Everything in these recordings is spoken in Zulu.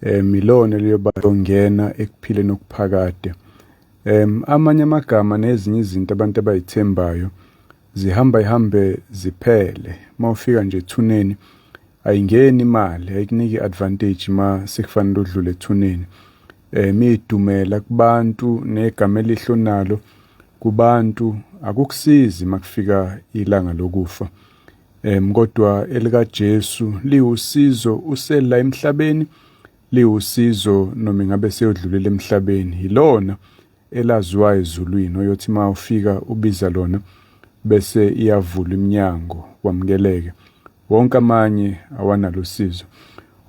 Ilona eliyobangena ekuphileni okuphakade. Amanye amagama nezinye izinto abantu abayithembayo zihamba ihambe ziphele. Uma ufika nje ethuneni ayingeni imali, ayikuniki i-advantage uma sekufanele udlule ethuneni. Idumela kubantu negama elihle onalo kubantu akukusizi uma kufika ilanga lokufa. Kodwa elikaJesu liwusizo usela emhlabeni, liwusizo noma ingabe seyodlulela emhlabeni. Yilona elaziwa ezulwini oyothi uma ufika ubiza lona bese iyavula iminyango wamukeleke. Wonke amanye awanalo sizo.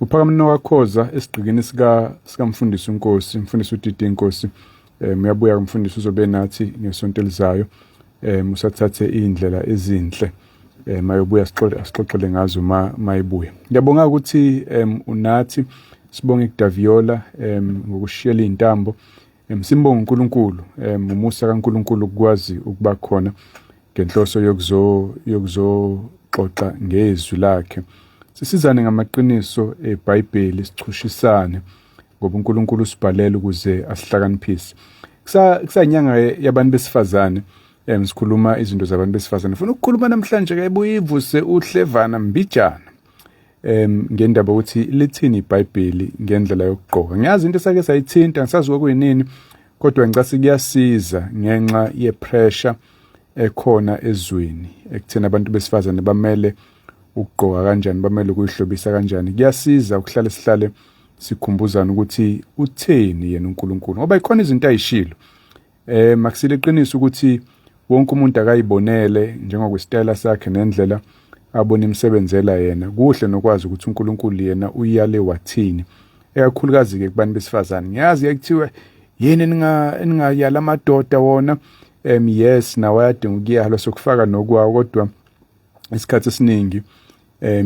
Uphakamani noKaKhoza esigqikini sika sikamfundisi uNkosi, umfundisi uDidi Nkosi. Uyabuya umfundisi uzobe nathi ngesonto elizayo. Usathathe indlela ezinhle. Mayobuya sixoxe asixoxele ngazo mayibuya. Ngiyabonga ukuthi unathi, sibonge kuDaviola ngokushiyela izintambo. Simbonga uNkulunkulu, umusa kaNkulunkulu ukwazi ukuba khona ngenhloso yokuzoxoxa ngezwi lakhe. Sisizane ngamaqiniso eBhayibheli, sichushisane ngoba uNkulunkulu usibhalela ukuze asihlakaniphise. Kusanyanga yabantu besifazane, sikhuluma izinto zabantu besifazane. Ufuna ukukhuluma namhlanje ke buyivuse uhlevana mbijana. Ngendaba ukuthi lithini iBhayibheli ngendlela yokugqoka. Ngiyazi into esake sayithinta, ngisazi okuyinini, kodwa ngicasi kuyasiza ngenxa yepressure ekhona ezweni ekutheni abantu besifazane bamele ukugqoka kanjani, bamele ukuyihlobisa kanjani. Kuyasiza ukuhlale sihlale sikhumbuzana ukuthi utheni yena uNkulunkulu, ngoba ikhona izinto ayishilo. Makusile iqiniso ukuthi wonke umuntu akayibonele njengokwesitayela sakhe nendlela abona imsebenzela yena. Kuhle nokwazi ukuthi uNkulunkulu yena uyale wathini, ekakhulukazi-ke kubantu besifazane. Ngiyazi ke kuthiwe yini eningayala amadoda wona. Yes, nawo ayadinga ukuyalwa, sokufaka nokwawo, kodwa isikhathi esiningi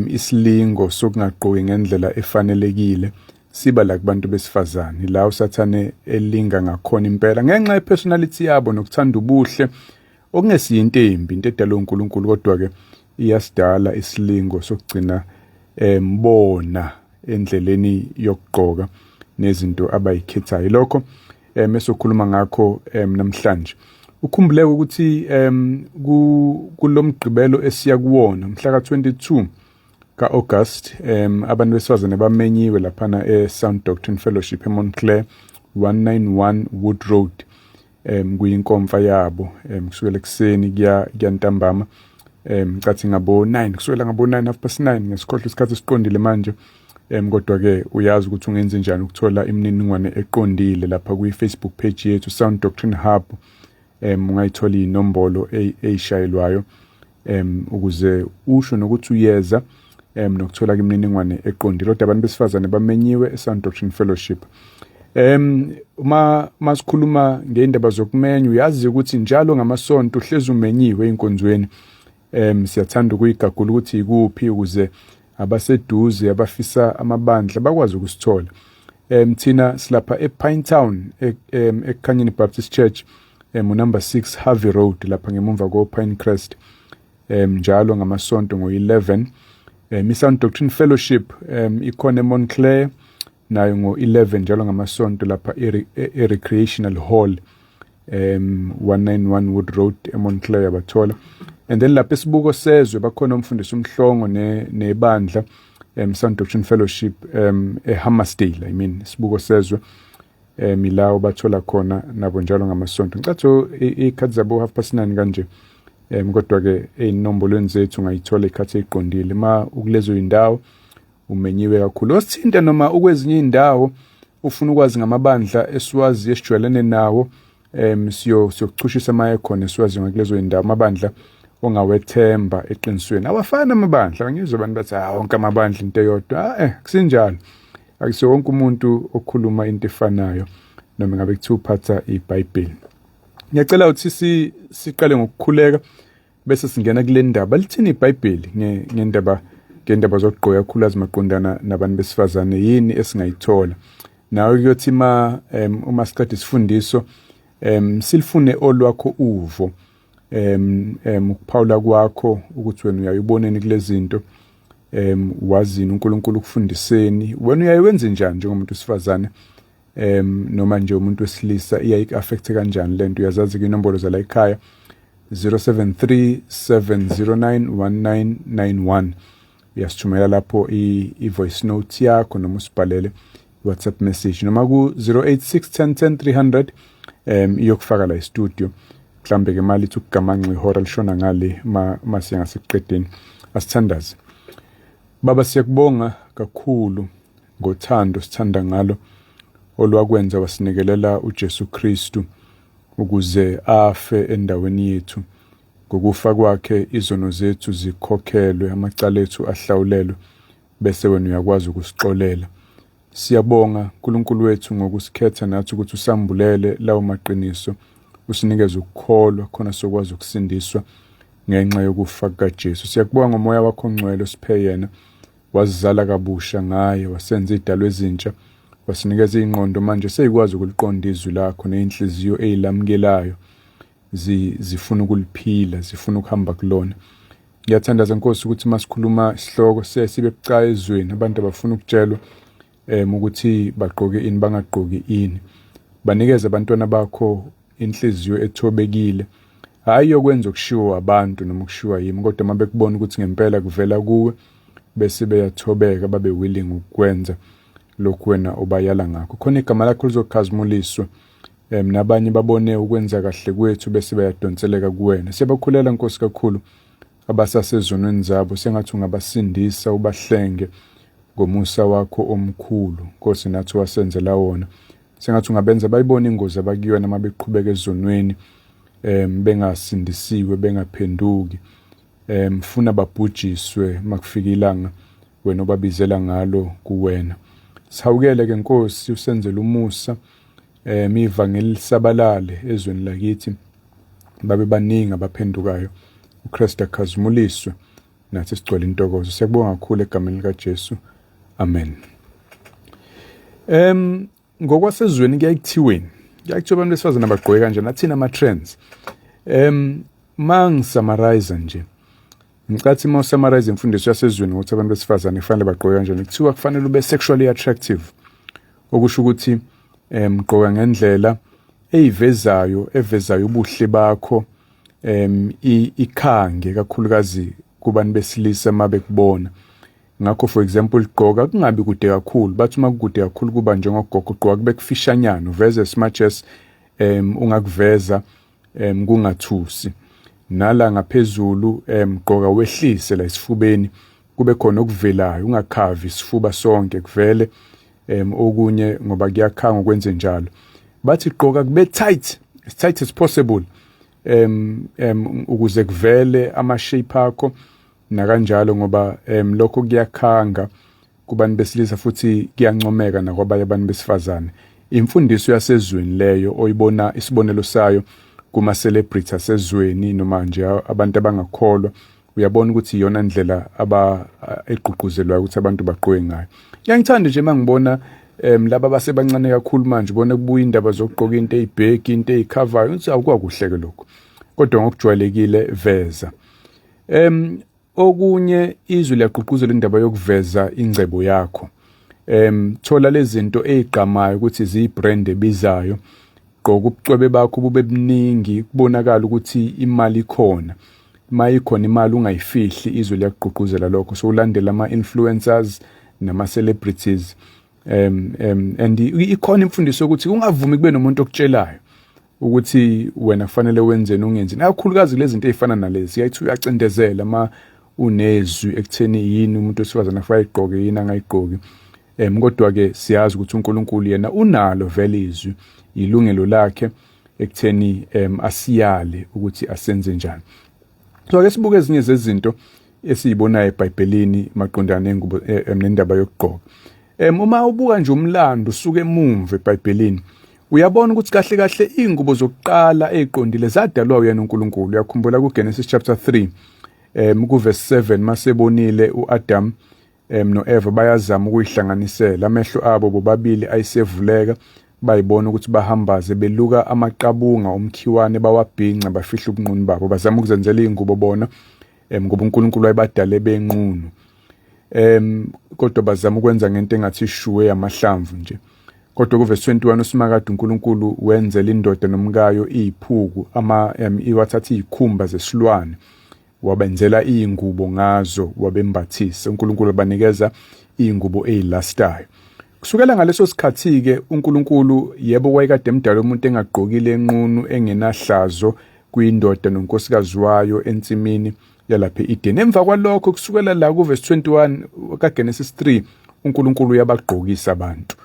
isilingo sokungagqoki ngendlela efanelekile siba la kubantu besifazane, la usathane elinga ngakhona impela ngenxa yepersonality yabo nokuthanda ubuhle okungesiyo into embi, into edalwe uNkulunkulu, kodwa-ke iyasidala isilingo sokugcina bona endleleni yokugqoka nezinto abayikhethayo. Lokho esokhuluma ngakho namhlanje. Ukhumbuleke ukuthi kulomgqibelo esiya kuwona mhla ka-22 ka-August, abantu besifazane bamenyiwe laphana e-Sound Doctrine Fellowship eMontclair, 191 Wood Road, kuyinkomfa yabo kusukela ekuseni kuya kuyantambama, cathi ngabo 9, kusukela ngabo 9, half past 9, ngesikhohlwa isikhathi esiqondile manje. Kodwa ke uyazi ukuthi ungenza njani ukuthola imininingwane eqondile lapha kwi-Facebook page yethu Sound Doctrine Hub. Ungayithola inombolo eyishayelwayo ukuze usho nokuthi uyeza nokuthola imininingwane eqondile. Kodwa abantu besifazane bamenyiwe e-Sound Doctrine Fellowship. Uma masikhuluma ngeindaba zokumenywa, uyazi ukuthi njalo ngamasonto uhlezi umenyiwe einkonzweni. Siyathanda ukuyigagula ukuthi ikuphi ukuze abaseduze abafisa amabandla bakwazi ukusithola. Thina silapha ePinetown, eKhanyeni Baptist Church, number 6 Harvey Road, lapha ngemumva ko Pinecrest, njalo ngamasonto ngo-11. iSound Doctrine Fellowship ikhona eMontclair nayo ngo-11 njalo ngamasonto lapha e-Recreational Hall, 191 Wood Road eMontclair, yabathola. And then lapha esibuko sezwe bakhona umfundisi umhlongo nebandla Sound Doctrine Fellowship eHammersdale, I mean sibuko sezwe, ila bathola khona nabo njalo ngamasonto. Ngicatho ikhathi zabo 9:30 kanje, kodwa ke ezinombolweni zethu ungayithola ikhathi eziqondile. Ma ukulezo indawo umenyiwe kakhulu. Osithinta noma ukwezinye indawo ufuna ukwazi ngamabandla esiwazi esijwayelene nawo, siyokuchushisa maye khona esiwazi ngakulezo indawo, amabandla ongawethemba eqinisweni. Awafani amabandla, ngizwe abantu bathi ah wonke amabandla into eyodwa. Kusinjalo, akusiwo wonke umuntu okhuluma into efanayo noma ngabe kuthiwa uphatha iBhayibheli. Ngiyacela ukuthi siqale ngokukhuleka bese singena kule ndaba. Lithini iBhayibheli ngendaba zokugqoka kakhulukazi maqondana nabantu besifazane? Yini esingayithola? Nawe kuyothi ma uma siqeda isifundiso silifune olwakho uvo, ukuphawula kwakho ukuthi wena uyayiboneni kulezi zinto. Wazini uNkulunkulu ukufundiseni wena, uyaye wenze njani njengomuntu wesifazane noma nje umuntu wesilisa, iyaye iku-affect kanjani lento? Uyazazi ke inombolo zala ekhaya, 073 709 1991. Uyasithumela lapho i-voice note yakho noma usibhalele i-WhatsApp message, noma ku-086 10 10 300 iyokufaka la e-studio. Mhlambe ke mali ithi ukugamanxa ihora lishona ngale masiya ngasekuqedeni. Asithandaze. Baba, siyakubonga kakhulu ngothando sithanda ngalo olwakwenza wasinikelela uJesu Kristu ukuze afe endaweni yethu. Ngokufa kwakhe izono zethu zikhokhelwe, amacala ethu ahlawulelwe, bese wena uyakwazi ukusixolela. Siyabonga, uNkulunkulu wethu, ngokusikhetha nathi ukuthi usambulele lawo maqiniso, usinikeze ukukholwa khona sokwazi ukusindiswa ngenxa yokufa kukaJesu. Siyakubonga ngomoya wakho ongcwele osiphe yena, wazizala kabusha ngaye, wasenza idalo ezintsha, wasinikeza ingqondo manje seyikwazi ukuliqonda izwi lakho, nezinhliziyo ezilamukelayo zifuna ukuliphila, zifuna ukuhamba kulona. Ngiyathandaza, Nkosi, ukuthi masikhuluma isihloko sibe bucayi ezweni. Abantu abafuna ukutshelwa ukuthi bagqoke ini, bangagqoki ini. Banikeze abantwana bakho inhliziyo ethobekile, hayi yokwenza okushiwo abantu noma okushiwa yimi, kodwa uma bekubona ukuthi ngempela kuvela kuwe, bese beyathobeka, babe willing ukukwenza lokhu wena obayala ngakho, khona igama lakho lizokhazimuliswa nabanye babone ukwenza kahle kwethu bese bayadonseleka kuwena. Siyabakhulela, Nkosi, kakhulu abasasezonweni zabo. Sengathi ungabasindisa, ubahlenge ngomusa wakho omkhulu, Nkosi, nathi wasenzela wona. Sengathi ungabenza bayibone ingozi abakuyona uma beqhubeka ezonweni bengasindisiwe, bengaphenduki, funa babhujiswe makufika ilanga wena obabizela ngalo kuwena. Sihawukele ke, Nkosi, usenzele umusa, ivangeli lisabalale ezweni lakithi, babe baningi abaphendukayo, uKristu akhazimuliswe, nathi sigcwele intokozo. Siyakubonga kakhulu egameni likaJesu, amen. Ngokwasezweni kuyaye kuthiweni? Kuyaye kuthiwa abantu besifazane abagqoke kanjani? Athini ama-trends? Ma ngi-summarize nje, ngicathi uma u-summarize imfundiso yasezweni ukuthi abantu besifazane kufanele bagqoke kanjani, kuthiwa kufanele ube sexually attractive, okusho ukuthi gqoka ngendlela eyivezayo, evezayo ubuhle bakho, ikhange kakhulukazi kubantu besilisa uma bekubona. Ngakho, for example, gqoka kungabi kude kakhulu. Bathi uma kukude kakhulu kuba njengogogo. Gqoka kube kufishanyana, uveze as much as ungakuveza kungathusi. Nala ngaphezulu gqoka wehlise la esifubeni, kube khona okuvelayo, ungakhavi isifuba sonke, kuvele okunye ngoba kuyakhanga ukwenze njalo. Bathi gqoka kube tight, as tight as possible, ukuze kuvele ama shape akho nakanjalo, ngoba lokho kuyakhanga kubantu besilisa futhi kuyancomeka nakwabanye abantu besifazane. Imfundiso yasezweni leyo oyibona isibonelo sayo kuma celebrities asezweni noma nje abantu abangakholwa. Uyabona ukuthi iyona ndlela aba egqugquzelwayo ukuthi abantu bagqoke ngayo. Ngiyangithanda nje mangibona laba basebancane kakhulu manje, ubona kubuya indaba zokugqoka into eyi-baggy, into eyikhavayo, uthi awukwakuhle ke lokho, kodwa ngokujwayelekile veza. Okunye, izwi liyagqugquzela indaba yokuveza ingcebo yakho. Thola lezi zinto ezigqamayo ukuthi ziyi-brand ebizayo, gqoka ubucwebe bakho bube buningi, kubonakala ukuthi imali ikhona. Uma ikhona imali ungayifihli, izwe liyakugqugquzela lokho. So ulandela ama-influencers nama-celebrities, um um and ikhona imfundiso yokuthi ungavumi kube nomuntu okutshelayo ukuthi wena kufanele wenzeni, ungenzini, kakhulukazi lezi zinto ezifana nalezi. Yayithi uyacindezela ma unezwi ekutheni yini umuntu wesifazane afanele ayigqoke, yini angayigqoki. Kodwa ke siyazi ukuthi uNkulunkulu yena unalo vele izwi, ilungelo lakhe ekutheni asiyale ukuthi asenze njani. So ake sibuke ezinye zezinto esiyibonayo eBhayibhelini maqondana nengubo nendaba yokugqoka. Uma ubuka nje umlando usuke emumva eBhayibhelini, uyabona ukuthi kahle kahle ingubo zokuqala eziqondile zadalwa uyena uNkulunkulu. Uyakhumbula kuGenesis chapter 3 ku-verse 7, masebonile uAdam noEva bayazama ukuyihlanganisela, amehlo abo bobabili ayisevuleka, bayibona ukuthi bahambaze, beluka amaqabunga omkhiwane bawabhinca, bafihla ubunqunu babo, bazama ukuzenzela izingubo bona, ngoba uNkulunkulu wayebadale benqunu. Kodwa bazama ukwenza ngento engathi ishuwe yamahlamvu nje. Kodwa kuvesi 21 uSimakade uNkulunkulu wenzela indoda nomkayo iziphuku ama iwathatha izikhumba zesilwane wabenzela izingubo ngazo wabembathisa. uNkulunkulu wabanikeza izingubo ezilastayo. Kusukela ngaleso sikhathi-ke uNkulunkulu yebo wayekade emdala umuntu engagqokile enqunu engenahlazo kuyindoda nonkosikazi wayo ensimini yalapha e-Eden. Emva kwalokho kusukela la kuvesi 21 kaGenesis 3 uNkulunkulu uyabagqokisa abantu.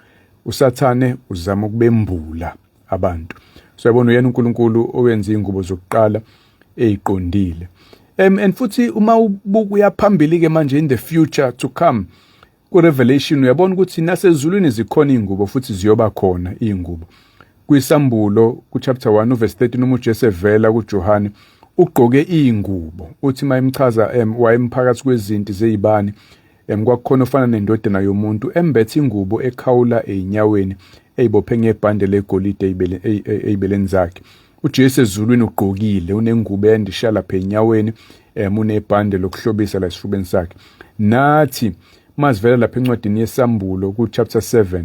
USathane uzama ukubembula abantu. So yabona uyena uNkulunkulu owenza ingubo zokuqala eziqondile. And futhi uma ubuka uyaphambili ke manje in the future to come ku-Revelation uyabona ukuthi nasezulwini zikhona iy'ngubo futhi ziyoba khona iy'ngubo. Kwisambulo ku-chapter 1 uverse 13 uma uJesu evela kuJohane ugqoke iy'ngubo uthi uma emchaza wayemphakathi kwezinti zey'bani kwakukhona ofana nendodana yomuntu embethe ingubo ekhawula ey'nyaweni eyibophe ngebhande legolide ey'beleni zakhe. UJesu ezulwini ugqokile unengubo endisha lapha enyaweni unebhande lokuhlobisa la esifubeni sakhe. Nathi mazivela lapha encwadini yesambulo ku chapter 7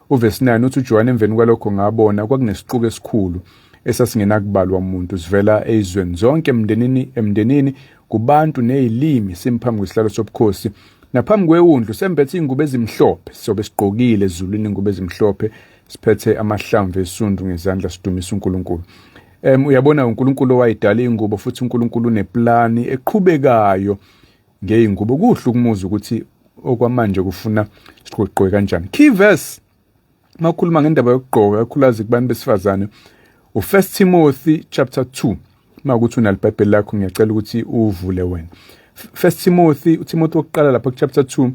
uverse 9 uthi uJohane emveni kwalokho ngabona kwakunesiquku esikhulu esasingenakubalwa umuntu sivela ezweni zonke emndenini kubantu nezilimi simphambi kwesihlalo sobukhosi naphambi kwewundlu sembethe ingubo ezimhlophe. Sobe sigqokile ezulwini ingubo ezimhlophe siphethe amahlamvu esundu ngezandla sidumisa uNkulunkulu. Uyabona uNkulunkulu owayidala ingubo futhi uNkulunkulu uneplani eqhubekayo ngeyingubo. Kuhle ukumuza ukuthi okwamanje kufuna sigqoke kanjani. Key verse makhuluma ngendaba yokugqoka kakhulukazi kubantu besifazane u1 Timothy chapter 2. Makuthi unalibhayibheli lakho ngiyacela ukuthi uvule wena. 1 Timothy, uTimothy wokuqala lapha ku chapter 2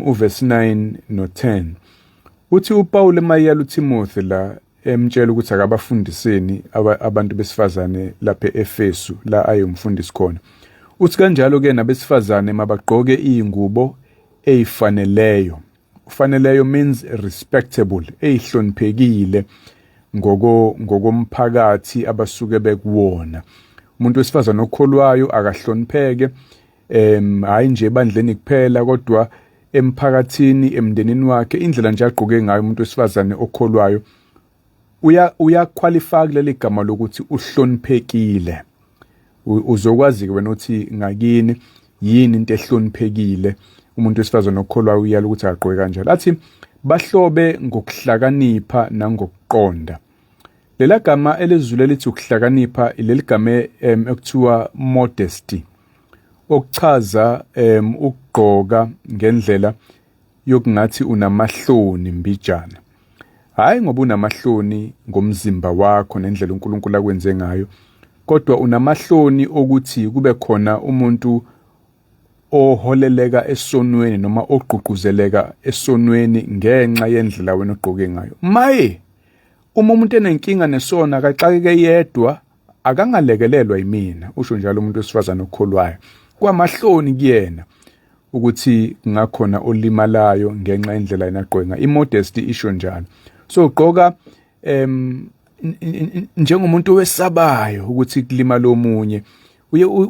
uverse 9 no 10. Uthi uPaul emayela uTimothy la emtshela ukuthi akabafundiseni abantu besifazane lapha eEfesu la ayumfundisi khona. Uthi kanjalo ke nabesifazane mabagqoke izingubo ezifaneleyo. Ufaneleyo means respectable, ezihloniphekile ngokomphakathi abasuke bekuwona. Umuntu wesifazane okholwayo akahlonipheke hayi nje ebandleni kuphela kodwa emphakathini, emndenini wakhe, indlela nje agqoke ngayo umuntu wesifazane okholwayo uyaqualify kuleli gama lokuthi uhloniphekile. Uzokwazi ke wena uthi ngakini yini into ehloniphekile. Umuntu wesifazane okholwayo uyala ukuthi agqoke kanjalo. Athi bahlobe ngokuhlakanipha nangokuqonda. Lela gama elizulu elithi ukuhlakanipha ileli gama ekuthiwa modesty, okuchaza ukugqoka ngendlela yokungathi unamahloni mbijana. Hayi ngoba unamahloni ngomzimba wakho nendlela uNkulunkulu akwenze ngayo, kodwa unamahloni okuthi kube khona umuntu oholeleka esonweni noma ogqugquzeleka esonweni ngenxa yendlela wena ogqoke ngayo. Maye uma umuntu enenkinga nesona akaxakeke yedwa, akangalekelelwa yimina, usho njalo umuntu wesifazane okholwayo. Kwamahloni kuyena ukuthi kungakhona olimalayo ngenxa yendlela yena agqoke ngayo. Imodesty isho njalo. So gqoka njengomuntu owesabayo ukuthi kulimala omunye,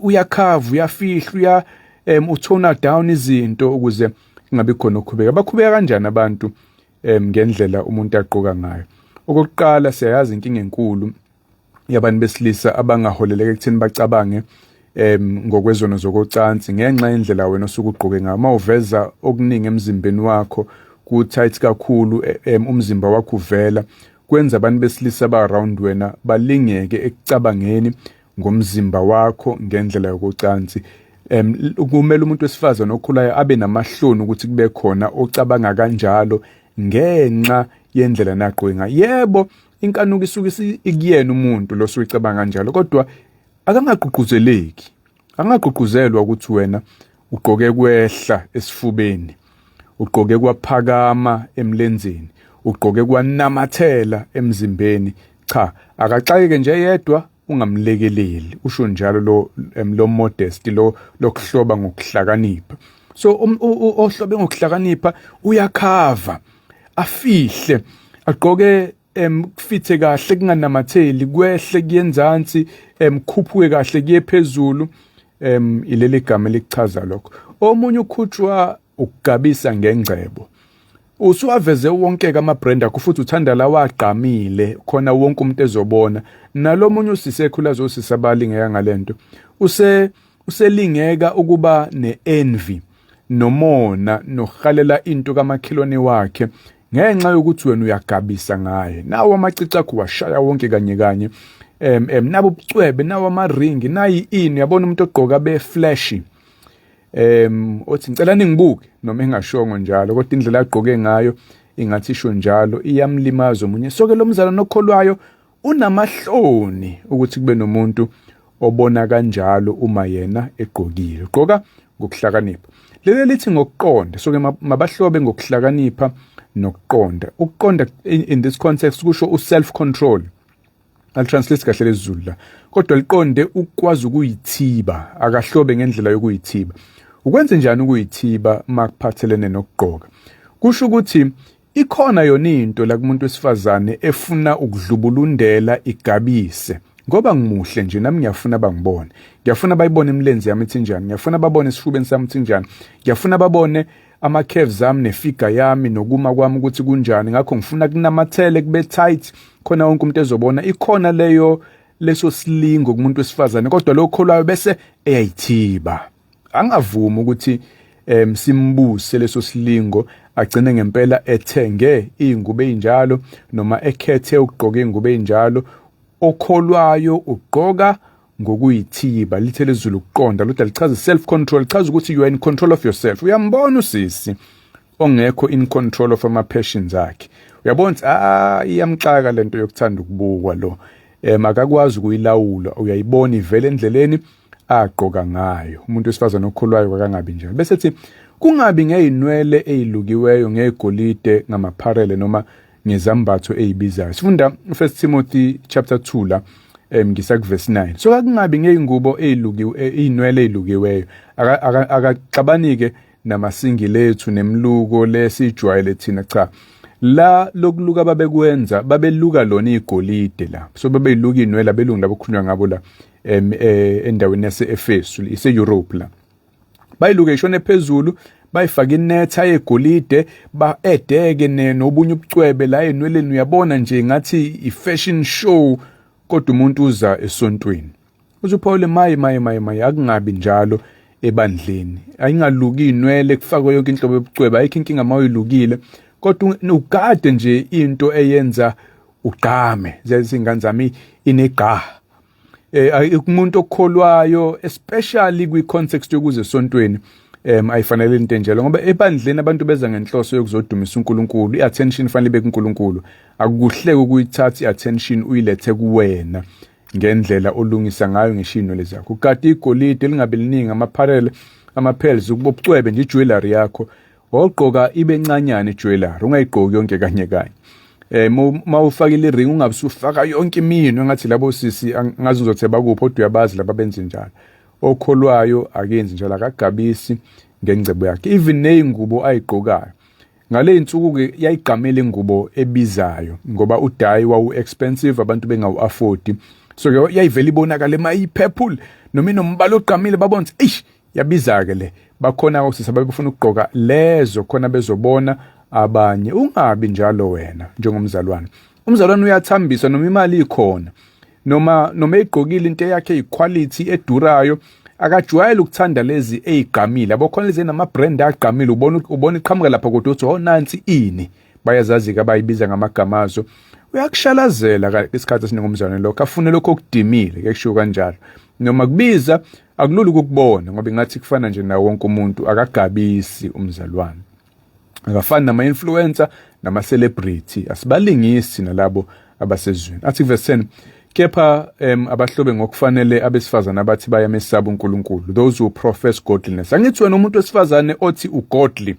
uyakhava, uyafihla, uya uthona down izinto ukuze kungabi khona ukukhubeka. Bakhubeka kanjani abantu ngendlela umuntu agqoka ngayo? Okokuqala siyayazi inkinga enkulu yabantu besilisa abangaholeleka ekutheni bacabange ngokwezono zokocansi ngenxa yendlela wena osuke ugqoke ngayo. Uma uveza okuningi emzimbeni wakho ku tight kakhulu, umzimba wakho uvela, kwenza abantu besilisa ba around wena balingeke ekucabangeni ngomzimba wakho ngendlela yokocansi. Kumele umuntu wesifazane okhulayo abe namahloni ukuthi kube khona ocabanga kanjalo ngenxa yendlela nagqoke ngayo. Yebo, inkanuko isuke ikuyena umuntu lo osuke ecabanga kanjalo, kodwa akangagqugquzeleki, akangagqugquzelwa ukuthi wena ugqoke kwehla esifubeni, ugqoke kwaphakama emlenzeni, ugqoke kwanamathela emzimbeni. Cha, akaxakeke nje yedwa, ungamlekeleli, usho njalo lo modest lo lokuhloba ngokuhlakanipha. So ohlobe ngokuhlakanipha uyakhava, afihle, agqoke kufithe kahle, kunganamatheli, kwehle kuyenzansi, khuphuke kahle kuye phezulu. Ileli gama elichaza lokho. Omunye ukhutshwa Ukugabisa ngengcebo. Usuwaveze wonke-ke ama-brand akho futhi uthanda lawa agqamile khona wonke umuntu ezobona. Nalo munye usisi ekhula azosisi abalingeka ngalento. Use uselingeka ukuba ne-envy nomona nokuhalela into kamakhelwane wakhe ngenxa yokuthi wena uyagabisa ngaye. Nawo amacici akho washaya wonke kanye kanye. Nabo ubucwebe, nawo amaringi, nayi ini, uyabona umuntu ogqoka be flashy. Othi ngicela ningibuke noma engashongo njalo, kodwa indlela agqoke ngayo ingathi isho njalo, iyamlimaza omunye. So ke lo mzalwane okholwayo unamahloni ukuthi kube nomuntu obona kanjalo uma yena egqokile. Ugqoka ngokuhlakanipha. Leli lithi ngokuqonda. So ke mabahlobe ngokuhlakanipha nokuqonda. Ukuqonda in this context kusho u-self control. Alitranslate kahle lesiZulu la, kodwa liqonde ukwazi ukuyithiba. Akahlobe ngendlela yokuyithiba. Ukwenze njani ukuyithiba makuphathelene nokugqoka? Kusho ukuthi ikhona yona into la kumuntu wesifazane efuna ukudlubulundela igabise, ngoba ngimuhle nje nami ngiyafuna bangibone, ngiyafuna bayibone imilenze yami ithi njani, ngiyafuna babone esifubeni sami ithi njani, ngiyafuna babone ama-curves ami nefigure yami nokuma kwami ukuthi kunjani. Ngakho ngifuna kunamathele kube tight khona wonke umuntu ezobona. Ikhona leyo leso silingo kumuntu wesifazane, kodwa lo kholwayo bese eyayithiba, angavumi ukuthi simbuse leso silingo, agcine ngempela ethenge izingubo ezinjalo noma ekhethe ukugqoka izingubo ezinjalo. Okholwayo ugqoka ngokuyithiba. Lithe lezulu ukuqonda lodwa lichaza self control, lichaza ukuthi you are in control of yourself. Uyambona usisi ongekho in control of ama passions akhe, uyabona ukuthi ah, iyamxaka lento yokuthanda ukubukwa lo, akakwazi ukuyilawula, uyayibona ivele endleleni agqoka ngayo. Umuntu wesifazane okholwayo akangabi njalo. Bese ethi kungabi ngezinwele ezilukiweyo, ngegolide, ngamapharele noma ngezambatho ezibizayo. Sifunda 1 Timothy chapter 2 la, ngisaku verse 9. So akungabi ngeyingubo ezilukiwe, izinwele ezilukiweyo. Akaxabanike namasingilethu nemluko lesijwayele thina, cha. La lokuluka babekwenza, babeluka lona igolide la. So babeyiluka inwele abelungu labo kukhulunywa ngabo la, endaweni yase-Efesu, ise-Europe la. Bayiluke ishone phezulu, bayifaka inetha yegolide, ba-edeke nobunye ubucwebe la enweleni. Uyabona nje ngathi i-fashion show, kodwa umuntu uza esontweni. Uthi uPaul, maye maye maye maye, akungabi njalo ebandleni. Ayingaluki inwele kufakwe yonke inhlobo yobucwebe, ayikho inkinga uma uyilukile, kodwa ugade nje into eyenza ugqame. Zezingane zami inegqa umuntu okholwayo, especially kwi context yokuze esontweni, ayifanele into enjalo, ngoba ebandleni abantu beza ngenhloso yokuzodumisa uNkulunkulu. I-attention fanele ibe kuNkulunkulu. Akukuhleke ukuyithatha i-attention uyilethe kuwena ngendlela olungisa ngayo ngisho inwele zakho. Ugade igolide lingabe liningi, amapharele, ama-pearls, ukuba ubucwebe nje, ijewelry yakho ogqoka ibe ncanyana ijewelry, ungayigqoki yonke kanye kanye. Mawufakile iring, ungabe usufaka yonke iminwe ngathi labo sisi angazi ngizothi bakuphi, kodwa uyabazi laba benze njalo. Okholwayo akenzi njalo, akagabisi ngengcebo yakhe, even nezingubo ayigqokayo. Ngale insuku ke yayigqamela ingubo ebizayo, ngoba udayi wawu expensive, abantu bengawu afford. So ke yayivela ibonakale mayi purple noma inombala ogqamile, babona ukuthi eish, yabiza ke le. Bakhona osisi ababefuna ukugqoka lezo khona bezobona abanye. Ungabi njalo wena njengomzalwane. Umzalwane uyathambisa noma imali ikhona, noma egqokile into yakhe eyiquality edurayo, akajwayele ukuthanda lezi ezigqamile. Abokhona lezi nama brand agqamile, ubona iqhamuka lapha, kodwa uthi, "Oh, nansi ini." Bayazazi ke abayibiza ngamagama azo. Uyakushalazela isikhathi esiningi umzalwane lokho, afune lokho okudimile ke, kushiwo kanjalo, noma kubiza akulula ukukubona, ngoba ingathi kufana nje nawo wonke umuntu. Akagabisi umzalwane, akafani nama-influencer nama-celebrity, asibalingisi nalabo abasezweni. Athi verse 10, kepha abahlobe ngokufanele abesifazane abathi bayamesaba uNkulunkulu, those who profess godliness. Angithi wena umuntu wesifazane othi ugodly,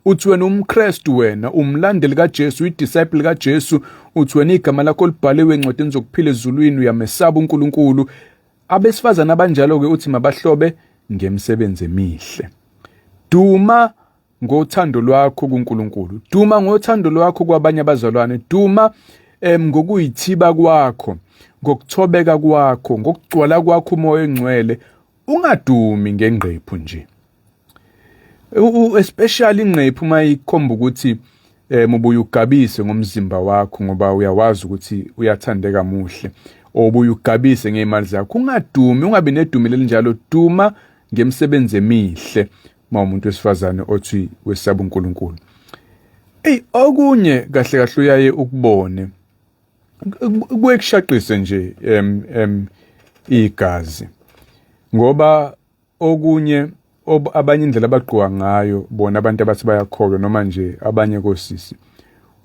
uthi wena umKristu, wena umlandeli kaJesu, uyidisciple kaJesu, uthi wena igama lakho libhaliwe encwadini zokuphila ezulwini, uyamesaba uNkulunkulu. Abesifazane abanjalo ke uthi mabahlobe ngemisebenzi emihle. Duma ngothando lwakho kuNkulunkulu, duma ngothando lwakho kwabanye abazalwane, duma ngokuyithiba kwakho, ngokuthobeka kwakho, ngokugcwala kwakho uMoya oNgcwele. Ungadumi ngengqephu nje. Especially ingqephu uma ikhomba ukuthi ubuye ugabise ngomzimba wakho ngoba uyawazi ukuthi uyathandeka, muhle, obuye ugabise ngezimali zakho. Ungadumi, ungabi nedumi lelinjalo. Duma ngemisebenzi emihle uma umuntu wesifazane othi wesaba uNkulunkulu. Ey, okunye kahle kahle uyaye ukubone kuye kushaqise nje em em igazi, ngoba okunye abanye indlela abagqoka ngayo bona abantu abathi bayakholwa noma nje abanye kosisi,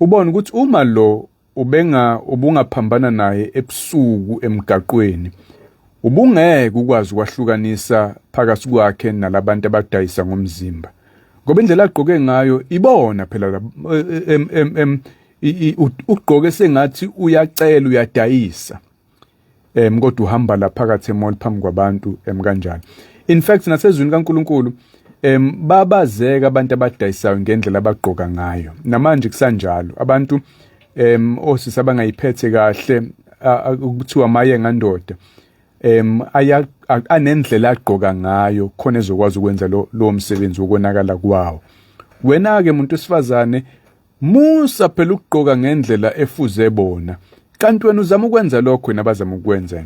ubona ukuthi uma lo ubenga ubungaphambana naye ebusuku emgaqweni, ubungeke ukwazi ukwahlukanisa phakathi kwakhe nalabantu abadayisa ngomzimba, ngoba indlela agqoke ngayo ibona phela ugqoke sengathi uyacela, uyadayisa, kodwa uhamba la phakathi e-mall phambi kwabantu kanjalo. In fact, nasezwini kaNkuluNkulu babazeka abantu abadayisayo ngendlela abagqoka ngayo. Namanje kusanjalo, abantu osisi abangayiphethe kahle, ukuthiwa maye ngandoda, aya anendlela agqoka ngayo khona ezokwazi ukwenza lo msebenzi wokonakala kwawo. Wena ke muntu wesifazane, musa phela ukugqoka ngendlela efuze bona, kanti wena uzama ukwenza lokho wena abazama ukwenza.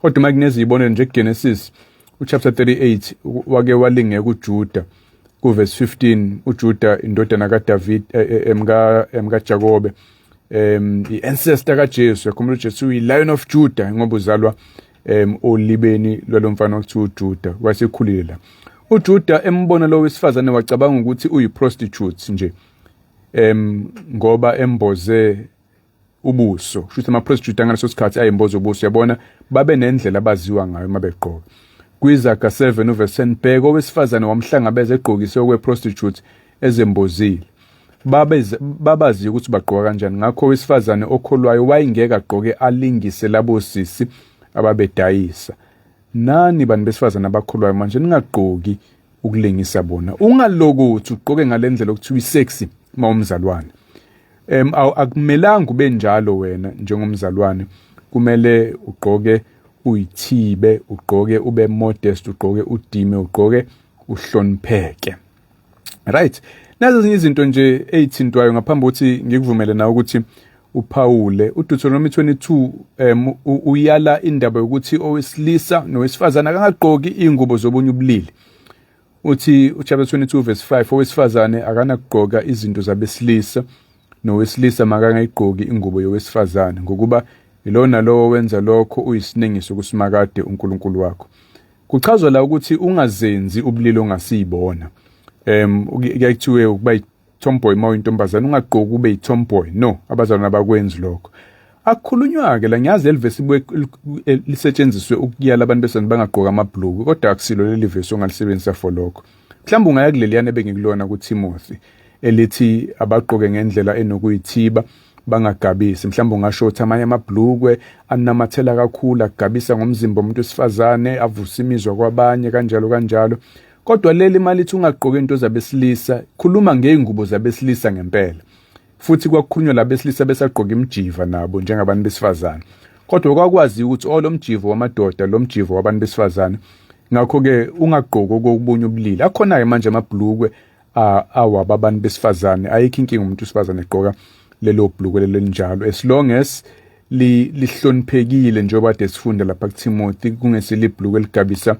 Kodwa uma kunezibonelo nje, Genesis uchapter 38, wake walingeka uJuda kuverse 15. UJuda, indodana kaDavid, emka emkaJakobe, i-ancestor kaJesu. Yakhumbula, uJesu uyi-Lion of Judah ngoba uzalwa olibeni lwalomfana okuthiwa uJuda, wasekhulile la. UJuda embona lo wesifazane wacabanga ukuthi uyi-prostitute nje, ngoba emboze ubuso. Kusho ukuthi ama-prostitute angaleso sikhathi ayemboza ubuso, yabona, babe nendlela abaziwa ngayo uma begqoka. KwiZaga 7 uverse 10: "Bheka, owesifazane wamhlangabeza egqokise okwe-prostitute, ezembozile." Babazi ukuthi bagqoka kanjani. Ngakho owesifazane okholwayo wayengeke agqoke alingise labo sisi ababedayisa. Nani bantu besifazane abakholwayo manje, ningagqoki ukulingisa bona. Ungalokuthi ugqoke ngalendlela okuthiwa isexy uma umzalwane. Akumelanga ube njalo wena njengomzalwane. Kumele ugqoke uyithibe, ugqoke ube modest, ugqoke udime, ugqoke uhlonipheke. Right, nazo ezinye izinto nje ey'thintwayo ngaphambi kokuthi ngikuvumele nawe ukuthi uphawule. UDeuteronomy 22 uyala indaba yokuthi owesilisa nowesifazane akangagqoki iy'ngubo zobunye ubulili. Uthi uchapter 22 verse 5: "Owesifazane akanakugqoka izinto zabesilisa, nowesilisa makangayigqoki ingubo yowesifazane, ngokuba ilona lowo wenza lokho uyisinengiso kuSimakade uNkulunkulu wakho." Kuchazwa la ukuthi ungazenzi ubulili ongasiyibona. Kuyaye kuthiwe ukuba tomboy uma uyintombazane, ungagqoki ube yi-tomboy. No, abazalwane abakwenzi lokho. Akukhulunywa-ke la. Ngiyazi leli vesi libuye lisetshenziswe ukuyala abantu besifazane bangagqoki amabhuluku, kodwa akusilo leli vesi ongalisebenzisa for lokho. Mhlawumbe ungaya kuleliyana ebengikulona kuTimothy elithi abagqoke ngendlela enokuyithiba, bangagabisi. Mhlawumbe ungasho ukuthi amanye amabhlukwe anamathela kakhulu, agabisa ngomzimba womuntu wesifazane, avusa imizwa kwabanye, kanjalo kanjalo. Kodwa leli malithi ungagqoki into zabesilisa, khuluma ngey'ngubo zabesilisa ngempela. Futhi kwakukhulunywa labesilisa besagqoka imijiva nabo njengabantu besifazane, kodwa kwakwaziwa ukuthi oh, lo mjivo wamadoda, lo mjivo wabantu besifazane. Ngakho-ke ungagqoki okobunye ubulili. Akhona-ke manje amabhlukwe awabo abantu besifazane, ayikho inkinga umuntu wesifazane egqoka lelo bhlukwe lelo linjalo, as long as lihloniphekile, njengoba kade sifunda lapha kuTimothy, kungesile ibhluku eligabisa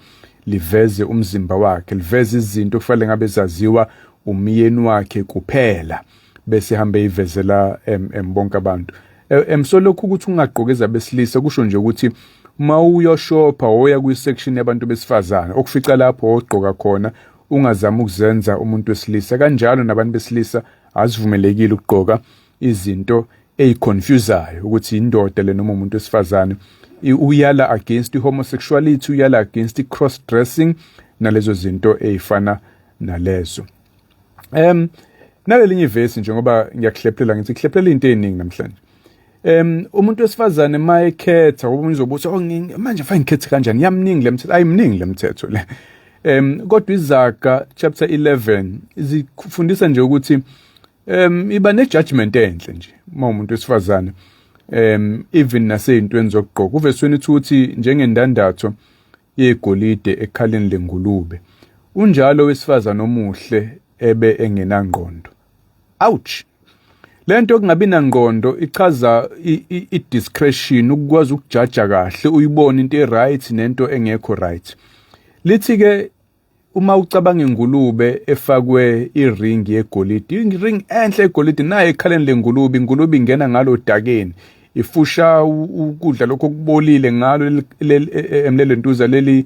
liveze umzimba wakhe, liveze izinto kufanele ngabe zaziwa umyeni wakhe kuphela, bese hambe ivezela bonke abantu. So lokhu ukuthi ungagqoki ezabesilisa kusho nje ukuthi uma uyoshopha, oya kwi-section yabantu besifazane, okufica lapho ogqoka khona, ungazami ukuzenza umuntu wesilisa. Kanjalo nabantu besilisa azivumelekile ukugqoka izinto eyiconfusayo ukuthi indoda le noma umuntu wesifazane. Uyala against i-homosexuality, uyala against i-cross dressing nalezo zinto ey'fana nalezo. Nalelinye ivesi, njengoba ngiyakuhlephelela, ngithi kuhlephelela into eziningi namhlanje. Umuntu wesifazane mayekhetha, omunye uzobuza, "Oh, manje fanele ngikhethe kanjani? Yamningi le mthetho." Ayimningi le mthetho le. Kodwa iZaga chapter 11 zifundisa nje ukuthi iba ne-judgment enhle nje uma umuntu wesifazane, even nasey'ntweni zokugqoka. Uverse 22 uthi, "Njengendandatho yegolide ekhaleni lengulube, Unjalo wesifazane omuhle ebe engenangqondo. Ouch! Lento yokungabi nangqondo ichaza i-discretion, ukukwazi ukujaja kahle, uyibone into e-right nento engekho right. Lithi-ke uma ucabanga ingulube efakwe iringi yegolide, iring enhle egolide nayo ekhaleni lengulube, ingulube ingena ngalo dakeni, ifusha ukudla lokho okubolile ngalo emlelentuza leli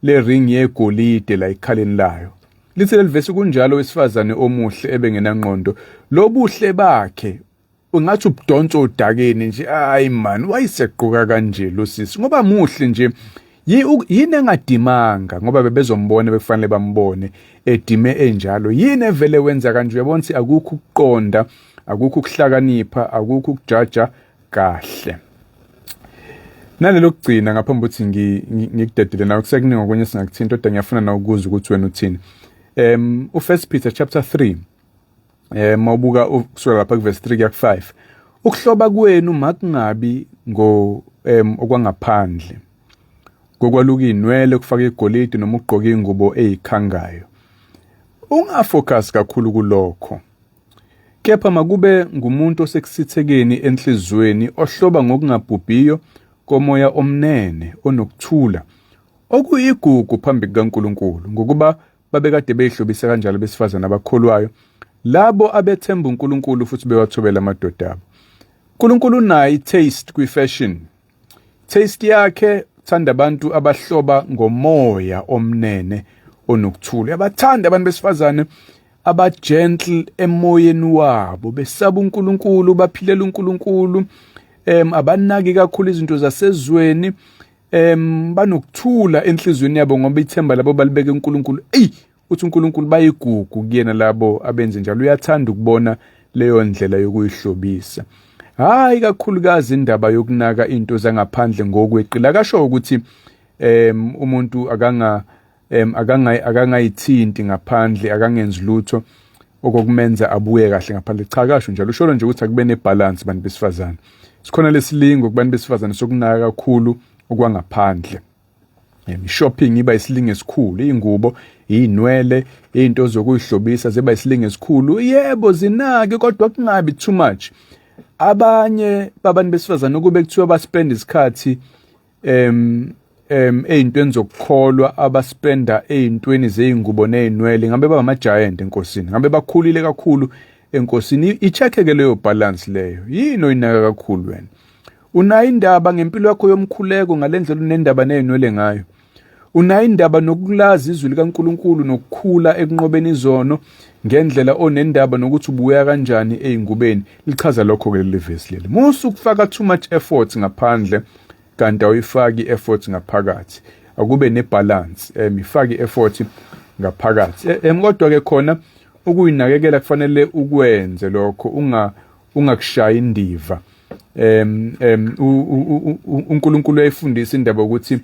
le ring yegolide la ekhaleni layo. Lithi leli vesi kunjalo wesifazane omuhle ebengenangqondo, lobuhle bakhe ungathi ubudonsa odakeni nje. Hayi man, wayesegqoka kanje lo sisi ngoba muhle nje, yini engadimanga ngoba bebezombona, bekufanele bambone edime enjalo. Yini evele wenza kanje? Uyabona ukuthi akukho ukuqonda, akukho ukuhlakanipha, akukho ukujaja kahle. Nalelo kugcina ngaphambi ukuthi ngikudedele nawe, kusekuningi okunye singakuthinta, kodwa ngiyafuna nawe ukuzwa ukuthi wena uthini. U-First Peter chapter 3, mawubuka kusuka lapha kuverse 3 kuya ku5, ukuhloba kwenu makungabi ngo okwangaphandle, kokwaluka inwele, kufaka igolide noma ukugqoka ingubo eyikhangayo. Ungafocus kakhulu kulokho, kepha makube ngumuntu osekusithekeni enhlizweni, ohloba ngokungabhubhiyo komoya omnene onokuthula, okuyigugu phambi kukaNkulunkulu, ngokuba babekade beyihlobisa kanjalo besifazane abakholwayo, labo abethemba uNkulunkulu futhi bewathobela amadoda abo. uNkulunkulu unayo i-taste kwi-fashion. Taste yakhe thanda abantu abahloba ngomoya omnene onokuthula. Uyabathanda abantu besifazane aba-gentle emoyeni wabo, besaba uNkulunkulu, baphilela uNkulunkulu, abanaki kakhulu izinto zasezweni, banokuthula enhliziyweni yabo ngoba ithemba labo balibeke uNkulunkulu. Ey, uthi uNkulunkulu bayigugu kuyena labo abenze njalo. Uyathanda ukubona leyo ndlela yokuyihlobisa. Hayi kakhulukazi indaba yokunaka into zangaphandle ngokweqile. Akasho ukuthi umuntu akanga akangayithinti ngaphandle, akangenzi lutho okokumenza abuye kahle ngaphandle. Cha, kasho njalo, usholo nje ukuthi akube nebalance bantu besifazane. Sikhona lesilingo kubantu besifazane sokunaka kakhulu okwangaphandle. Shopping iba isilingo esikhulu, izingubo, izinwele, izinto zokuyihlobisa ziba isilingo esikhulu. Yebo, zinake, kodwa kungabi too much. Abanye babantu besifazane ukube kuthiwa baspend isikhathi ey'ntweni zokukholwa abaspenda ey'ntweni zey'ngubo ney'nwele, ngabe baba ama-giant enkosini, ngabe bakhulile kakhulu enkosini. I-check-ke leyo balance leyo. Yini oyinaka kakhulu wena? Unayo indaba ngempilo yakho yomkhuleko ngale ndlela unendaba ney'nwele ngayo? Unayo indaba nokulazi izwi likaNkulunkulu nokukhula ekunqobeni izono ngendlela onendaba nokuthi ubuya kanjani ey'ngubeni? Lichaza lokho-ke leli vesi leli. Musa ukufaka too much effort ngaphandle kanti awuyifaki i-effort ngaphakathi. Akube nebalance, ifake i-effort ngaphakathi. Kodwa-ke khona ukuyinakekela kufanele ukwenze lokho, ungakushayi indiva. uNkulunkulu uyayifundisa indaba ukuthi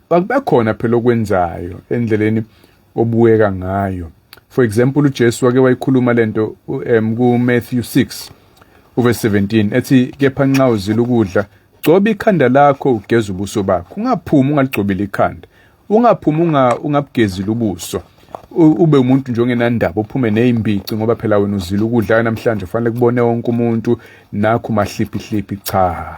akube khona phela okwenzayo endleleni obukeka ngayo. For example, uJesu wake wayikhuluma lento ku Matthew 6 uverse 17, ethi kepha nxa uzila ukudla, gcoba ikhanda lakho, ugeze ubuso bakho. Ungaphumi ungaligcobile ikhanda, ungaphumi ungabugezile ubuso, ube umuntu nje ongenandaba, uphume nezimbici ngoba phela wena uzila ukudla namhlanje, kufanele kubone wonke umuntu nakho mahliphi hliphi. Cha,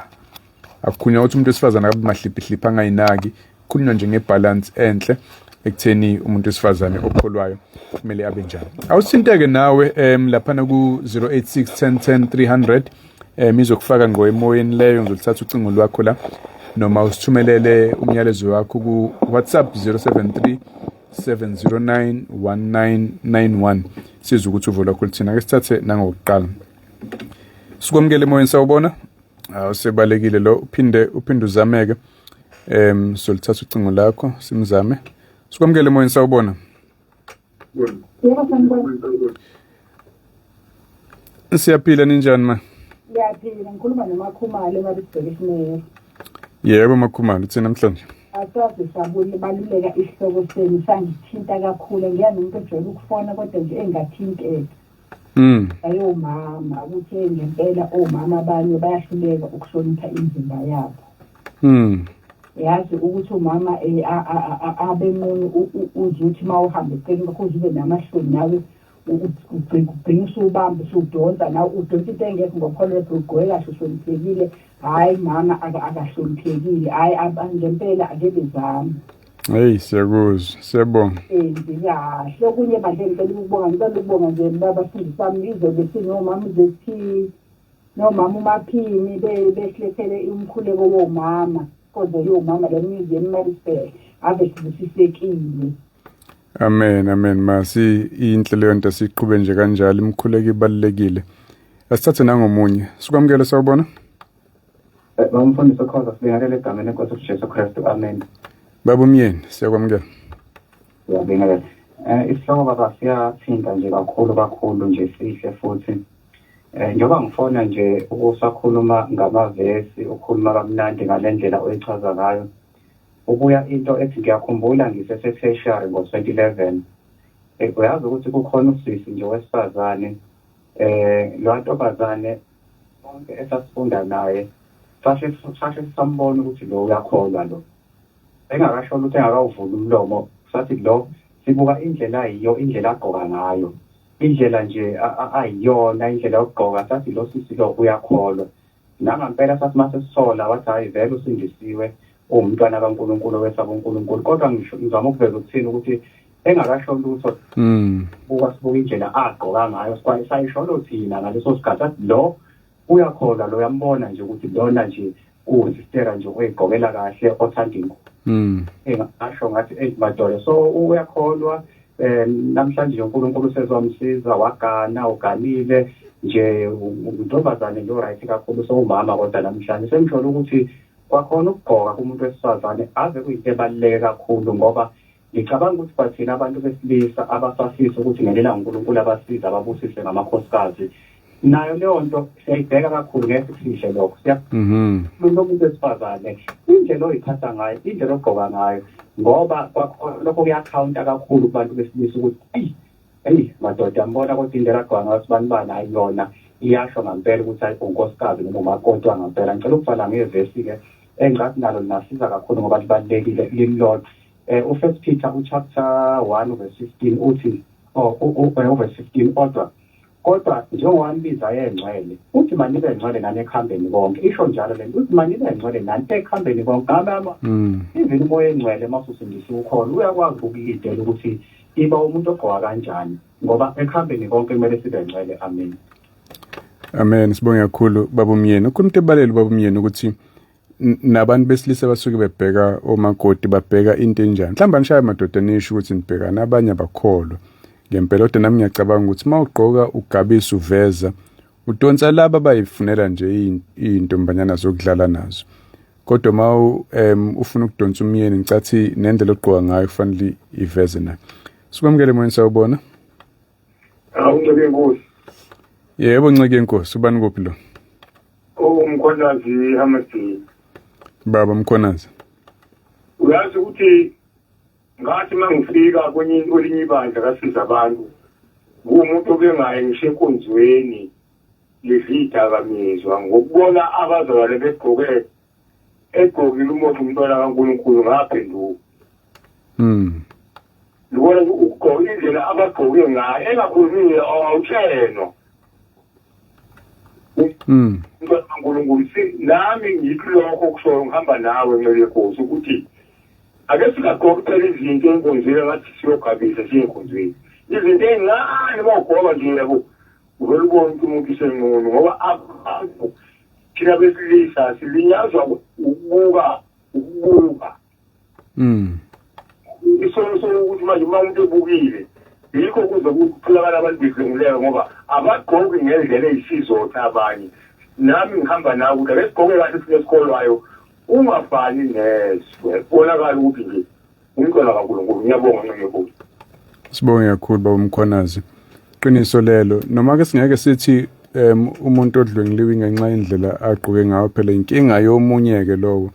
akukhulunywa ukuthi umuntu wesifazane akabe mahliphi hliphi angayinaki, khulunywa nje ngebalance enhle ekutheni umuntu wesifazane okholwayo kumele abe njani. Awusinteke nawe laphana ku 086 10 10 300, izokufaka ngqo emoyeni leyo. Ngizolithatha ucingo lwakho la, noma usithumelele umyalezo wakho ku WhatsApp 073 709 1991, sizwe ukuthi uvo lwakho luthina. Ake sithathe nangokuqala, sikwamukele emoyeni. Sawubona. Awusebalekile lo, uphinde uzameke. Solithatha ucingo lakho simzame. Sikwamukele emoyeni. Sawubona. Yebo, sanibona. Siyaphila, ninjani ma? Ngiyaphila, ngikhuluma noMakhumalo eMaritzburg eSimeya. Yebo Makhumalo, uthini namhlanje? Asazi sabaluleka isihloko senu, sangithinta kakhulu. Ngiya nomuntu ojwayele ukufona kodwa nje engathinteka. Ayomama ukuthi ngempela omama abanye bayahluleka ukuhlonipha imizimba yabo. Yazi ukuthi umama abe nqunu uze uthi uma uhamba eceleni kwakho uze ube namahloni nawe ugcina usubamba usudonsa nawe udonsa into engekho ngokholwa ugqoke kahle uhloniphekile. Hhayi mama akahloniphekile, hhayi ngempela ake bezame. Hey siyakuzwa, siyabonga. Enzi kahle. Okunye bandla ngicela ukubonga, ngicela ukubonga nje babafundisi bami izobe sinomama uzethi nomama uMaphini besilethele umkhuleko womama, inkonzo yomama le museum Maritzburg, ave sibusisekile. Amen, amen. Masi inhle leyo nto, siqhube nje kanjalo, imikhuleko ibalulekile. Asithathe nangomunye. Sikwamukele, sawubona. Bamfundisi Khoza, sibingelele egameni lenkosi uJesu Kristu. Amen. Baba Umyeni, siyakwamukela. Siyabingelela. Isihloko baba siyathinta nje kakhulu kakhulu nje, sihle futhi. Njengoba ngifona nje ukusakhuluma ngamavesi, ukhuluma kamnandi ngalendlela oyichaza ngayo. Ubuya into ethi ngiyakhumbula ngisese-tertiary ngo-2011. Uyazi ukuthi kukhona usisi nje wesifazane, lo ntombazane sonke esasifunda naye sashe sashe sambona ukuthi lo uyakholwa lo. Engakasho ukuthi engakawuvula umlomo, sathi lo sibuka indlela ayiyo, indlela agqoka ngayo, indlela nje ayiyona, indlela yokugqoka, sathi lo sisi lo uyakholwa. Nangampela sathi mase sisola wathi hayi vele usindisiwe, uwumntwana kaNkulunkulu owesaba uNkulunkulu. Kodwa ngisho ngizama ukuveza ukuthini ukuthi engakasho lutho, buka sibuka indlela agqoka ngayo, sayisholo thina ngaleso sikhathi sathi lo uyakholwa lo, uyambona nje ukuthi lona nje uwusistera nje oyigqokela kahle othanda ingubo. Engasho ngathi eyi madoda, so uyakholwa. Namhlanje nje uNkulunkulu usezomsiza, wagana, uganile nje, untombazane nje oright kakhulu, sowumama. Kodwa namhlanje sengisholo ukuthi kwakhona ukugqoka kumuntu wesifazane ave kuyinto ebaluleke kakhulu, ngoba ngicabanga ukuthi kwathina abantu besilisa abasafisa ukuthi ngelela uNkulunkulu abasiza ababusise ngamakhosikazi, nayo leyo nto siyayibheka kakhulu, ngeke sikufihle lokho. Umuntu wesifazane, indlela oyiphatha ngayo, indlela ogqoka ngayo, ngoba kwakhona lokho kuyakhawunta kakhulu kubantu besilisa ukuthi eyi eyi madoda, yambona kodwa indlela agqoka ngayo sibani bani, ayiyona iyasho ngampela ukuthi hayi unkosikazi noma umakoti wangampela. Ngicela ukuvala ngevesi-ke engicathi nalo lingasiza kakhulu ngoba libalulekile lilodwa. U-First Peter u-chapter 1 verse 15 uthi, oh, verse 15, kodwa njengoba nibiza yengcwele, uthi manibe ngcwele nani ekuhambeni konke. Isho njalo lento, uthi manibe ngcwele nani ekuhambeni konke. Ngama even umoya engcwele masusindisa ukholo uyakwazi ukukulidela ukuthi iba umuntu ogqoka kanjani, ngoba ekuhambeni konke kumele sibe ngcwele. Amen. Amen. Sibonge kakhulu baba Umyeni. Ukhuluma into ebalele baba Umyeni ukuthi nabantu besilisa basuke bebheka omakoti, babheka into enjani. Mhlawumbe anishaya madoda nisho ukuthi nibhekana abanye abakholwa ngempela, kodwa nami ngiyacabanga ukuthi uma ugqoka ugabisa uveza udonsa laba abayifunela nje iy'ntombanyana zokudlala nazo. Kodwa uma ufuna ukudonsa umyeni, ngicathi nendlela ogqoka ngayo kufanele iveze nayo. Sikwamukele moyeni, sawubona. Hawu Nceke yenkosi. Yebo Nceke yenkosi, ubani kuphi lo? UMkhwanazi Hammerstein. Baba Mkhwanazi. Uyazi ukuthi ngathi mangifika kwenye kwelinye ibandla kasiza abantu, kuwumuntu obengayi ngisho enkonzweni lezidakamizwa, ngokubona abazalwane begqoke egqokile umoto umntwana kaNkulunkulu ngaphenduka. Ngibona ukugqoka indlela abagqoke ngayo engakhulumile awutshenwa. Umntwana kaNkulunkulu, nami ngithi lokho kushoyo ngihamba nawe Nceke yenkosi ukuthi ake singagqoki phela izinto enkonzweni ngathi siyogabisa siye enkonzweni. Izinto ey'ncane uma ugqoka nje yabo uvele ubone ukuthi umuntu usenqunu, ngoba abantu thina besilisa silinyazwa ukubuka ukubuka. Isono sokuthi manje uma umuntu ebukile yikho kuze kutholakala abantu bedlwenguleka, ngoba abagqoki ngendlela eyisizotha abanye. Nami ngihamba nawe ukuthi ake sigqoke kahle thina esikholwayo, ungafani nezwe, kubonakala ukuthi nje umntwana kaNkulunkulu. Ngiyabonga Nceke yenkosi. Sibonge kakhulu baba Mkhwanazi. Qiniso lelo, noma ke singeke sithi umuntu odlwenguliwe ngenxa yendlela agqoke ngayo, phela inkinga yomunye ke lowo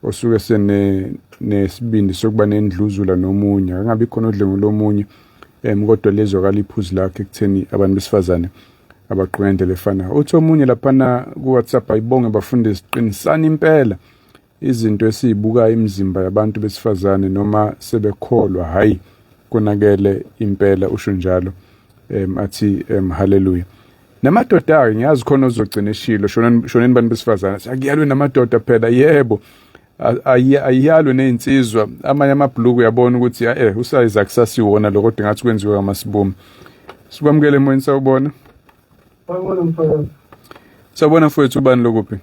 osuke sene nesibindi sokuba nendluzula nomunye, akangabi khona odlwengula omunye, kodwa lezwakala iphuzu lakhe ekutheni abantu besifazane abagqoke ngendlela efanayo. Uthi omunye laphana ku-WhatsApp, ayibonge bafundisi, qinisani impela. Izinto esiyibukayo imizimba yabantu besifazane noma sebekholwa hayi konakele impela usho njalo athi haleluya. Namadoda-ke ngiyazi khona ozogcina eshilo shoneni shoneni bantu besifazane akuyalwe namadoda phela yebo ayiyalwe nezinsizwa amanye amabhuluku uyabona ukuthi eh usayiza kusasiwona lo kodwa ngathi kwenziwe ngamasibomu. Sikwamukele emoyeni sawubona. Sawubona mfowethu. Sawubona mfowethu ubani lokuphi?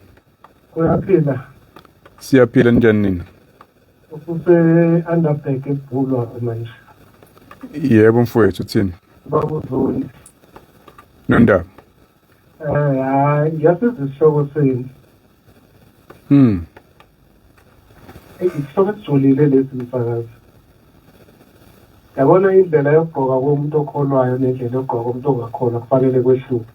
Uyaphila? Siyaphila njani nina? Ususe Underberg eBhulwa manje. Yebo mfowethu uthini? Babuzoni. Nondaba. Eh hayi ngiyasiza isihloko senu. Isihloko esijulile lesi mfakazi. Yabona indlela yokugqoka komuntu okholwayo nendlela yokugqoka komuntu ongakholwa kufanele kwehluke.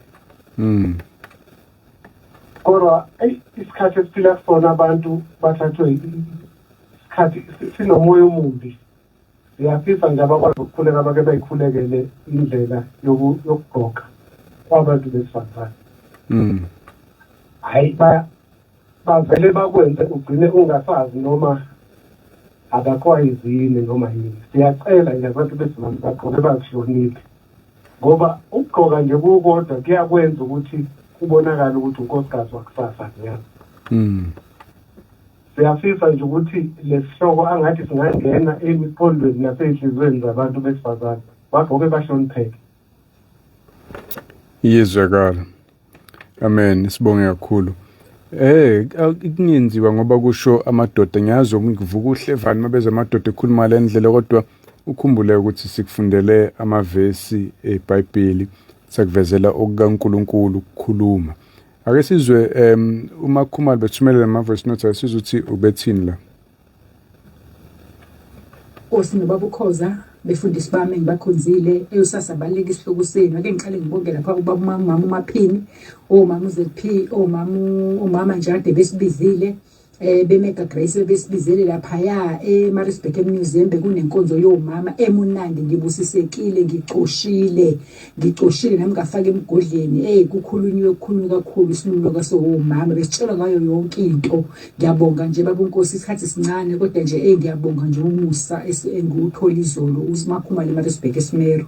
Kodwa eyi isikhathi esiphila kusona abantu bathathwe isikhathi sinomoya omumbi. Ngiyafisa nje abakwazi ukukhuleka bake bayikhulekele indlela yokugqoka kwabantu besifazane. Hhayi bavele bakwenze ugcine ungasazi noma abakwayizini noma yini. Siyacela nje abantu besimame bagqoke bazihloniphe. Ngoba ukugqoka nje kukodwa kuyakwenza ukuthi kubonakale ukuthi unkosikazi wakusasa loya. Siyafisa nje ukuthi lesihloko angathi singangena emiqondweni nasey'nhliziyweni zabantu besifazane bagqoke bahlonipheke. Iyezwakala. Amen. Sibonge kakhulu. Eh kungenziwa ngoba kusho amadoda ngiyazi ukuvuka uhlevani mabeza amadoda ekhuluma le ndlela kodwa ukhumbule ukuthi sikufundele amavesi eBhayibheli sakuvezela okukaNkuluNkulu ukukhuluma. Ake sizwe uMakhumalo bethumelela ama voice notes ake sizwe ukuthi ubethini la. Nkosi nobaba uKhoza befundisi bami engibakhonzile eyosasa baleka isihloko senu ake ngiqale ngibonge lapha ubaba umama uMaphini omama uZP omama omama nje ade besibizile bemega Grace besibizele laphaya eMaritzburg eMuseum bekunenkonzo yomama emunandi ngibusisekile ngicoshile ngicoshile nami ngafaka emgodleni hey kukhulunywe kukhulunywe kakhulu isiluleko sowomama besitshelwa ngayo yonke into ngiyabonga nje baba uNkosi isikhathi sincane kodwa nje hey ngiyabonga nje umusa engiwuthola izolo usimakhumalo eMaritzburg eSimero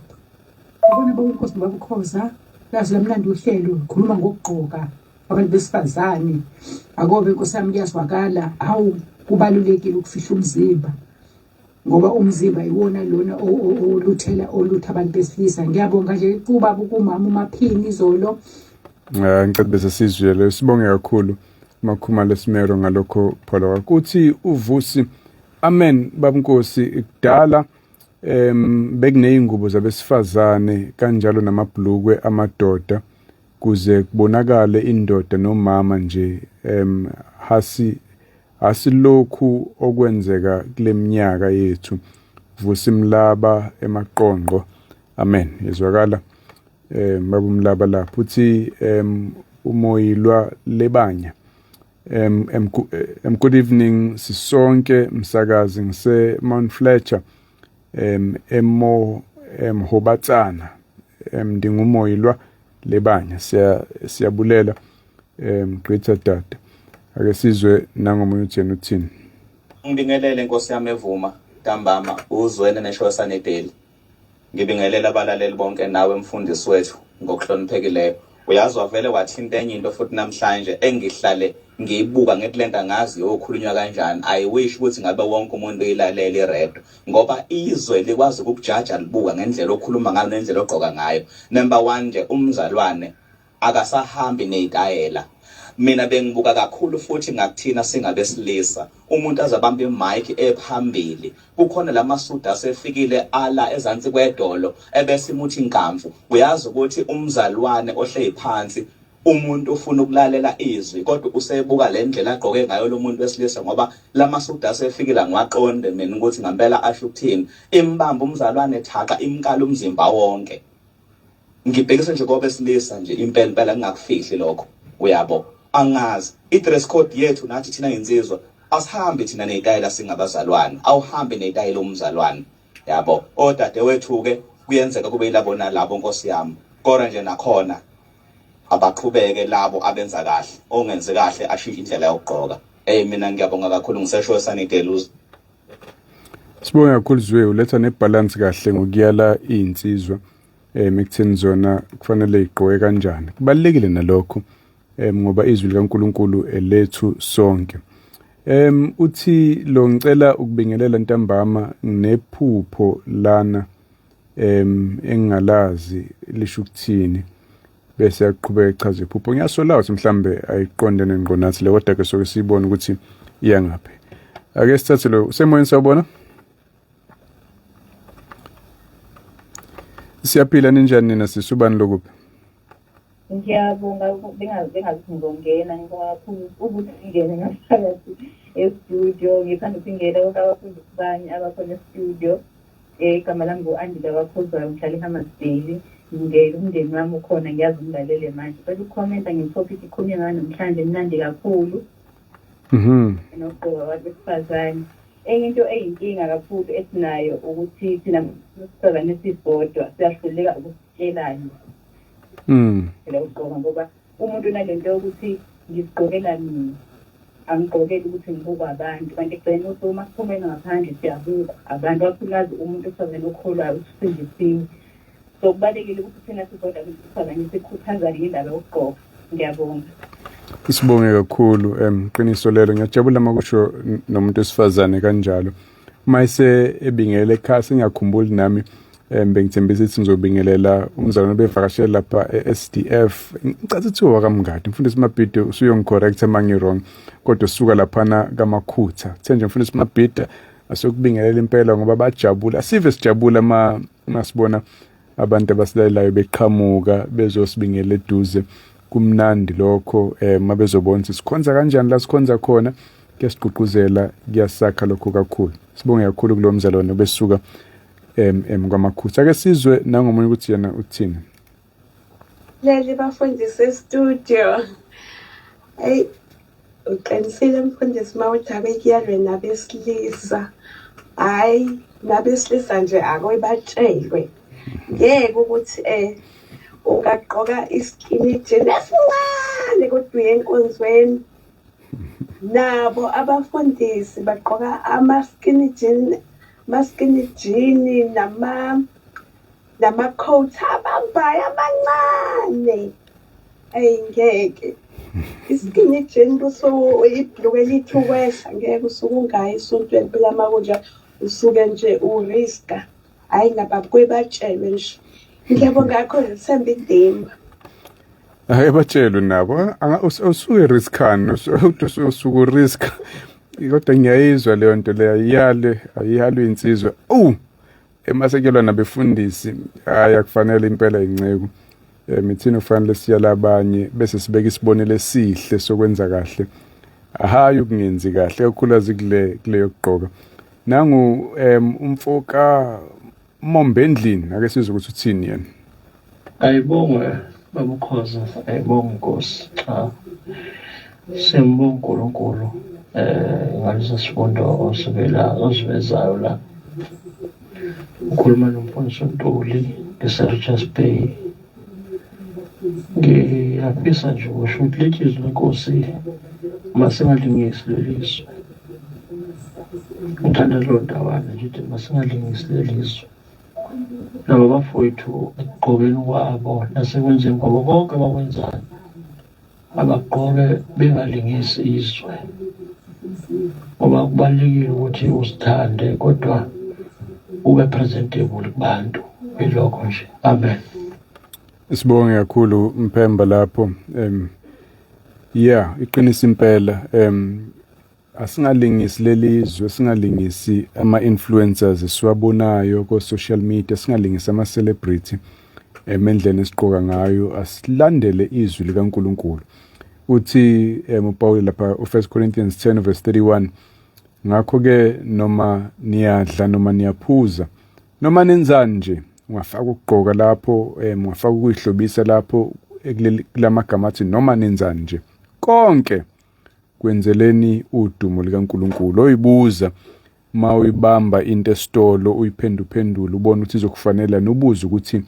ubona baba uNkosi baba uKhoza lazi lamnandi uhlelo khuluma ngokugqoka abantu besifazane akobe inkosi yami kuyazwakala hawu kubalulekile ukufihla umzimba ngoba umzimba iwona lona oluthela olutha abantu besilisa ngiyabonga nje kubaba kumama uMaphini izolo. Ngicela bese sizwile sibonge kakhulu Makhumalo Simero ngalokho phola kwakho uthi uVusi amen babunkosi kudala bekuneyingubo zabesifazane kanjalo namabhlukwe amadoda kuze kubonakale indoda nomama nje hasi asilokhu okwenzeka kuleminyaka yethu Vusi Mlaba emaqonqo amen izwakala baba Mlaba lapho uthi umoyilwa lebanya good evening sisonke msakazi ngise Mount Fletcher emo Hobatsana ndingumoyilwa lebanya siyabulela Greater Dada ake sizwe nangomunye uthini uthini. Ngibingelele Nkosi yami evuma ntambama uzwene neshosa nedeli. Ngibingelela abalaleli bonke nawe mfundisi wethu ngokuhloniphekileyo. Uyazi wavele wathinta enye into futhi namhlanje engihlale ngiyibuka ngithi lento angazi yokhulunywa kanjani. I wish ukuthi ngabe wonke umuntu uyilalela iredo ngoba izwe likwazi ukukujaja libuka ngendlela okhuluma ngayo nendlela ogqoka ngayo. Number 1 nje umzalwane akasahambi neyitayela. Mina bengibuka kakhulu futhi ngakuthina singabesilisa umuntu azabamba imic ephambili kukhona lamasudu asefikile ala ezansi kwedolo ebese imuthi nkamfu uyazi ukuthi umzalwane ohlezi phansi umuntu ufuna ukulalela izwi kodwa usebuka le ndlela agqoke ngayo lo muntu wesilisa ngoba lamasudu asefikile angiwaqonde mina ukuthi ngempela asho ukuthini imbamba umzalwane thaqa imkala umzimba wonke ngibhekise nje kobesilisa nje impela impela ngingakufihli lokho uyabo angazi i-dress code yethu nathi thina insizwa asihambi thina nezitayela singabazalwane awuhambi nezitayela umzalwane yabo odadewethu ke kuyenzeka kube yilabo nalabo nkosi yami kodwa nje nakhona abaqhubeke labo abenza kahle ongenzi kahle ashintshe indlela yokugqoka. Hey mina ngiyabonga kakhulu ngisesho eSunnydale. Sibonge kakhulu Zwe, uletha nebalance kahle ngokuyala izinsizwa ekutheni zona kufanele igqoke kanjani. Kubalekile nalokho ngoba izwi likaNkuluNkulu elethu sonke. Uthi lo ngicela ukubingelela ntambama nginephupho lana engingalazi lisho ukuthini, bese yaqhubeka echaza iphupho. Ngiyasola ukuthi mhlambe ayiqondene ngqo nathi le, kodwa ke soke siyibone ukuthi iya ngaphi. Ake sithathe lo usemoyeni. Sawubona, siyaphila, ninjani nina? Sisubani lokuphi? Ngiyabonga, bengazi ngizongena. Ngibonga kakhulu ukuthi ngingene ngaphakathi e-studio. Ngithanda ukubingelela bonke abafundisi bami abakhona e-studio. Igama lami ngu-Andile Wakhuzwayo, ngihlala eHammarsdale. Ngingena umndeni wami ukhona, ngiyazi ungilalele manje. Cela ukukhomenta nge-topic ikhulunywe ngayo namhlanje, imnandi kakhulu. Nokugqoka kwabantu besifazane. Enye into eyinkinga kakhulu esinayo ukuthi thina besifazane sisodwa siyahluleka ukusitshelana. Phela ukugqoka, ngoba umuntu unalento yokuthi ngizigqokela mina, angigqokeli ukuthi ngibukwe abantu, kanti ekugcineni kosuku uma siphumela ngaphandle siyabukwa abantu, kakhulukazi umuntu wesifazane okholwayo usindisiwe. So kubalulekile ukuthi thina sisodwa abantu besifazane sikhuthazane ngendaba yokugqoka. Ngiyabonga. Sibonge kakhulu, qiniso lelo. Ngiyajabula makusho nomuntu wesifazane kanjalo. Uma ese ebingelela ekhaya, sengiyakhumbula nami bengithembisa ukuthi ngizobingelela umzalwane bevakashela lapha e-SDF. Ngicatha kuthiwa wakamngadi, mfundisi Mabhida usuyongicorrect uma ngi-wrong, kodwa suka laphana kaMakhutha. Kuthe nje mfundisi Mabhida asiyokubingelela impela ngoba bajabula. Asive sijabula ma masibona abantu abasilalelayo beqhamuka bezosibingela eduze, kumnandi lokho. Mabezobona ukuthi sikhonza kanjani la sikhonza khona, kuyasigqugquzela, kuyasakha lokho kakhulu. Sibonge kakhulu kulo mzalwane obesuka kwaMakhutha. Ake sizwe nangomunye ukuthi yena uthini. Leli bafundisi e-studio. Hey, uqinisile mfundisi mawuthi abekuyalwe nabesilisa. Hayi, nabesilisa nje akoyibatshelwe. Ngeke ukuthi ungagqoka iskinny jean esincane kodwa uye enkonzweni. Nabo abafundisi bagqoka ama-skinny jean, ama-skinny jean nama-coat abambayo amancane. Eyi ngeke. Iskinny jean kusuke ibhulukwe elithi ukwehla, ngeke usuke ungayi esontweni phela makunjalo, usuke nje uriska. Hhayi nabo kuye batshelwe nje. Ngiyabonga kakhulu, Themba idimba. Ake batshelwe nabo, usuke riskani, usuke uriska, kodwa ngiyayizwa leyo nto leyo, ayiyale ayiyalwe insizwa. Oh, emasekelwa nabefundisi, hayi akufanele impela inceku. Mithini kufanele siyala abanye bese sibeka isibonelo esihle sokwenza kahle, hayi ukungenzi kahle, kakhulukazi kule kuleyo kugqoka. Nangu umfoka Mombendlini, ake sizwe ukuthi uthini yena. Ayibongwe babukhoza, ayibongwe Nkosi. Cha, siyambonga uNkulunkulu ngalesi sifundo osivela osivezayo la. Ukhuluma nomfundisi uNtuli ngise-Richards Bay. Ngiyafisa nje ukusho ukuthi lithi izwi lenkosi masingalingisi leli zwe. Ngithanda leyo ndawana nje ukuthi masingalingisi leli zwe. Nabo bafowethu ekugqokeni kwabo nasekwenzeni kwabo konke abakwenzayo, abagqoke bengalingisi izwe, ngoba kubalulekile ukuthi uzithande kodwa ube presentable kubantu. Ilokho nje, amen. Sibonge kakhulu Mphemba lapho. Yeah, iqinisa impela. Asingalingisi lelizwe, singalingisi ama-influencers esiwabonayo ko-social media, singalingisi ama-celebrity emendleni esiqoka ngayo, asilandele izwi likaNkuluNkulu. Uthi uPaul lapha u1 Corinthians 10 verse 31, ngakho ke noma niyadla noma niyaphuza noma nenzani nje, ungafaka ukugqoka lapho, ungafaka ukuyihlobisa lapho kulamagama athi noma nenzani nje, konke kwenzeleni udumo likaNkuluNkulu. Oyibuza uma uyibamba into esitolo, uyiphenduphendula, ubone ukuthi izokufanela, nobuza ukuthi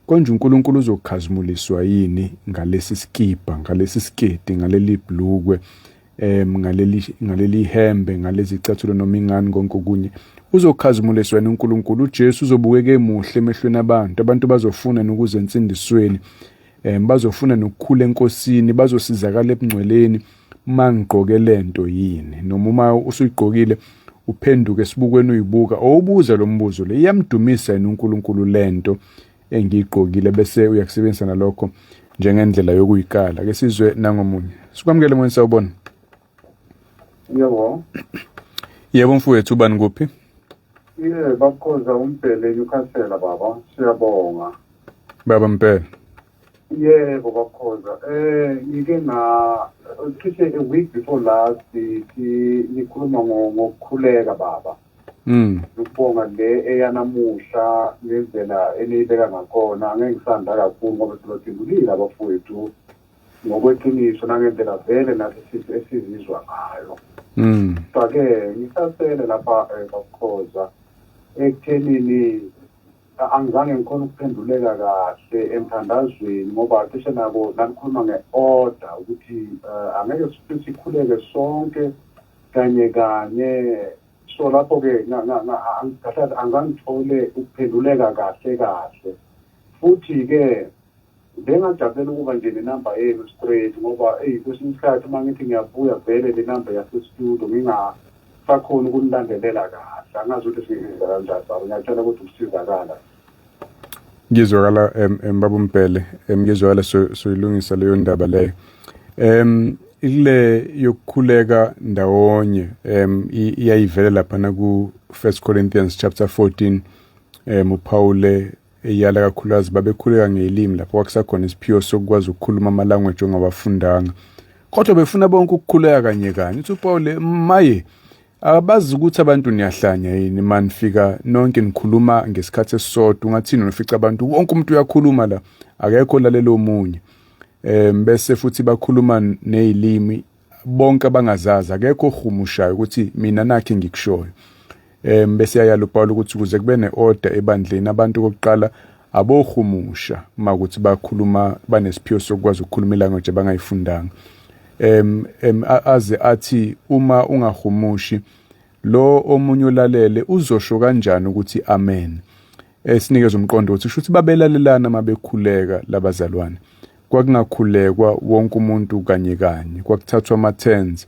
konje uNkulunkulu uzokhazimuliswa yini ngalesi sikibha, ngalesi siketi, ngaleli bhlukwe. Ngaleli hembe, ngalezi cathulo, noma ingani konke okunye, uzokhazimuliswa yena uNkulunkulu. UJesu uzobukeka emuhle emehlweni abantu. Abantu bazofuna nokuze ensindisweni, bazofuna nokukhula enkosini, bazosizakala ebungcweleni mangigqoke lento yini. Noma uma usuyigqokile uphenduke esibukweni uyibuka, owubuza lo mbuzo le, iyamdumisa yini uNkulunkulu lento engiyigqokile? Bese uyakusebenzisa nalokho njengendlela yokuyikala. Ke sizwe nangomunye. Sikwamukele moyeni, sawubona. Yebo. Yebo mfowethu, ubani, kuphi? Ye, bakhoza uMbhele, Newcastle baba. Siyabonga. Baba Mbhele. Yebo bakhoza. Ngike nga cishe a week before last nikhuluma ngokukhuleka baba. Ukubonga le eyanamuhla ngendlela eniyibeka ngakhona, angeke ngisanda kakhulu ngoba sebaphendulile abafowethu ngokweqiniso nangendlela vele nathi esizizwa ngayo. Kodwa-ke ngisasele lapha, bakhoza, ekuthenini angizange ngikhona ukuphenduleka kahle emthandazweni ngoba cishe nako nanikhuluma nge-order ukuthi angeke sikhuleke sonke kanye kanye. So lapho-ke kahle angangithole ukuphenduleka kahle kahle. Futhi-ke bengajabulela ukuba nje nenamba yenu straight ngoba eyi, kwesinye isikhathi uma ngithi ngiyabuya vele le namba yase-studio ngingasakhoni ukunilandelela kahle. Angazi ukuthi singenza kanjani baba, ngiyacela ukuthi ukusizakala. Ngizwakala, baba uMbhele, ngizwakala, soyilungisa leyo ndaba leyo. Ile yokukhuleka ndawonye iyayivela lapha ku 1 Corinthians chapter 14. uPaul eyala kakhulukazi babekhuleka ngelimi lapho kwakusakhona isiphiwo sokukwazi ukukhuluma ama language ongawafundanga, kodwa befuna bonke ukukhuleka kanye kanye. Uthi uPaul, maye, abazi ukuthi abantu niyahlanya yini manifika nonke nikhuluma ngesikhathi esisodwa? Ungathini ufica abantu wonke umuntu uyakhuluma la, akekho lalela omunye. Bese futhi bakhuluma nezilimi bonke abangazazi, akekho ohumushayo ukuthi mina nakhe ngikushoyo. Bese yayala uPaul ukuthi ukuze kube neorder ebandleni, abantu kokuqala abohumusha makuthi bakhuluma, banesiphiwo sokukwazi ukukhuluma ilanguage abangayifundanga. em em aze athi uma ungahumushi, lo omunye olalele uzosho kanjani ukuthi amen? Esinikeza umqondo ukuthi kusho ukuthi babelalelana mabekhuleka labazalwane, kwakungakhulekwa wonke umuntu kanye kanye, kwakuthathwa ama-turns.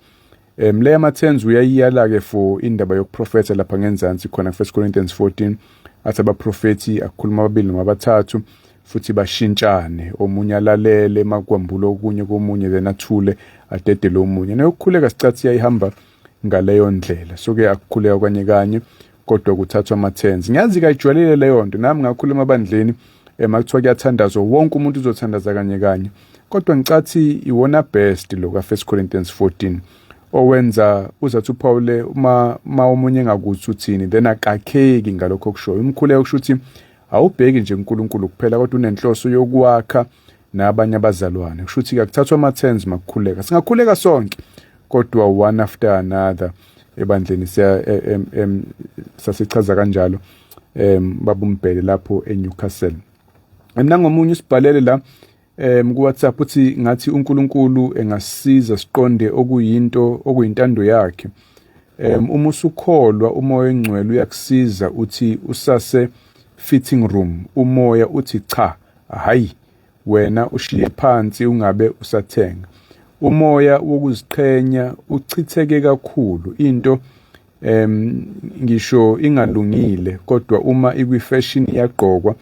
Le ama-turns uyayiyala ke for indaba yokuprofetha lapha ngenzansi khona 1 Corinthians 14, athi abaprofethi akukhuluma ababili noma abathathu futhi bashintshane, omunye alalele makwambula okunye komunye, then athule adedele omunye. Neyokukhuleka sicathi iyayihamba ngaleyo ndlela. So ke akukhuleka kanye kanye kodwa kuthathwa ama-turns. Ngiyazi kayijwayelile leyo nto, nami ngakhuluma emabandleni makuthiwa kuyathandazwa wonke umuntu uzothandaza kanye kanye, kodwa ngicathi iwona best lo ka-1 Corinthians 14 owenza uzathi uPaul uma omunye engakuthi uthini, then akakheki ngalokho okushoyo. Umkhuleko kusho ukuthi awubheki nje uNkulunkulu kuphela kodwa unenhloso yokwakha nabanye abazalwane. Kusho ukuthi akuthathwa ama-turns makukhuleka, singakhuleka sonke kodwa one after another ebandleni. Siya sasichaza kanjalo, babumbhele lapho eNewcastle. Nangomunye usibhalele la ku WhatsApp, uthi ngathi uNkulunkulu engasiza siqonde okuyinto okuyintando yakhe. Uma usukholwa, umoya ongcwele uyakusiza. Uthi usase fitting room, umoya uthi cha, hayi, wena ushiye phansi, ungabe usathenga. Umoya wokuziqhenya uchitheke kakhulu. Into ngisho ingalungile kodwa uma ikwi-fashion iyagqokwa,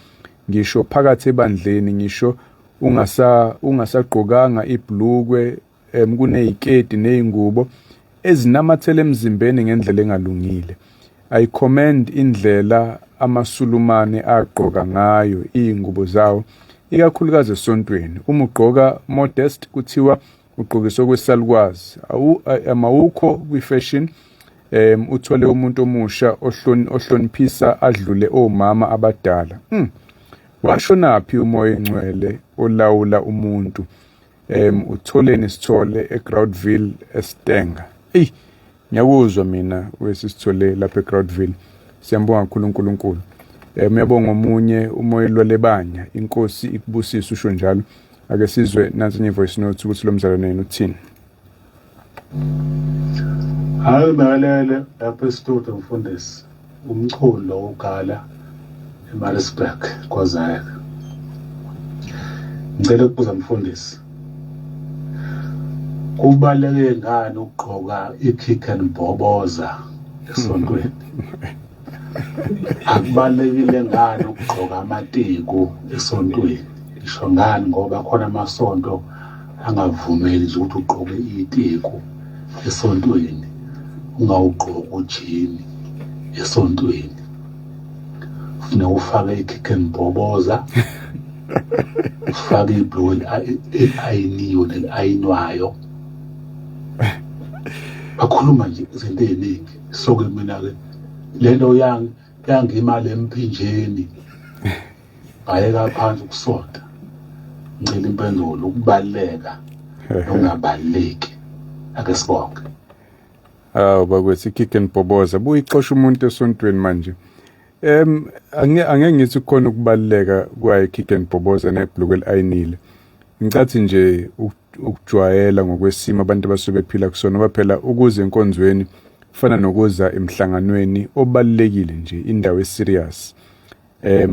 ngisho phakathi ebandleni, ngisho ungasagqokanga ibhlukwe, kuneziketi nezingubo ezinamathele emzimbeni ngendlela engalungile. I commend indlela amaSulumane agqoka ngayo izingubo zawo, ikakhulukazi esontweni. Uma ugqoka modest kuthiwa ugqokiswe okwesalukwazi, amawukho kwi-fashion. Uthole umuntu omusha ohloniphisa adlule omama abadala. Washonaphi umoya engcwele olawula umuntu? Utholeni Sithole eGroundville eStenga. Ey, ngiyakuzwa mina wesisithole lapha eGroundville. Siyambonga kakhulu uNkulunkulu. Uyabonga omunye, umoya lwalebanya, inkosi ikubusise, usho njalo. Ake sizwe nansi enye voice note ukuthi lo mzalwane yena uthini. Hayi ngilalele lapha e-studio mfundisi umchunu lo ugala eMaritzburg kwaZayeka. Ngicela ukubuza mfundisi kubaluleke ngani ukugqoka i-kick and bhoboza esontweni? Akubalulekile ngani ukugqoka amateku esontweni? Ngisho ngani ngoba khona amasonto angavumeli nje ukuthi ugqoke iteku esontweni ungawugqoki ujini esontweni. Funeka ufake i-kick and bhoboza ufake ibhulukwe eli-ayiniwe neli-ayinwayo. Bakhuluma nje izinto ey'ningi. So-ke mina-ke le nto yangimali emphinjeni ngayeka phansi ukusonta. Ngicela impendulo ukubaluleka nokungabaluleki. Ake sibonge. Hawu bakwethu i-kick and bhoboza buyixosha umuntu esontweni manje. Angeke ngithi kukhona ukubaluleka kwayo kick and bhoboza nebhuluku eli-ayinile. Ngicathi nje ukujwayela ngokwesimo abantu abasuke bephila kusona ngoba phela ukuza enkonzweni kufana nokuza emhlanganweni obalulekile nje indawo eserious.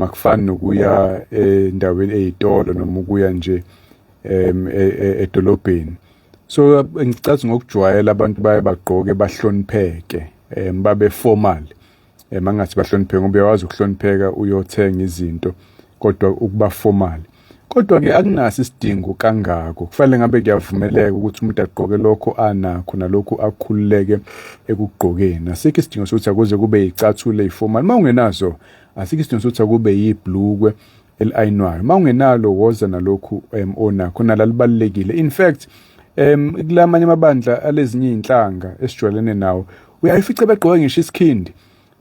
Akufani nokuya endaweni eyitolo noma ukuya nje edolobheni. So ngicathi ngokujwayela abantu baye bagqoke bahlonipheke, babe formal. Mangathi bahlonipheke ngoba uyawazi ukuhlonipheka uyothenga izinto kodwa ukuba formal. Kodwa ke akunaso isidingo kangako. Kufanele ngabe kuyavumeleka ukuthi umuntu agqoke lokho anakho nalokhu akhululeke ekugqokeni. Asikho isidingo sokuthi akuze kube yicathulo eyiformal. Uma ungenazo asikho isidingo sokuthi akube yibhlukwe eli-ayinwayo. Uma ungenalo woza nalokhu onakho nala libalulekile. In fact kulamanye amabandla alezinye izinhlanga esijwayelene nawo uyayifica begqoke ngisho isikhindi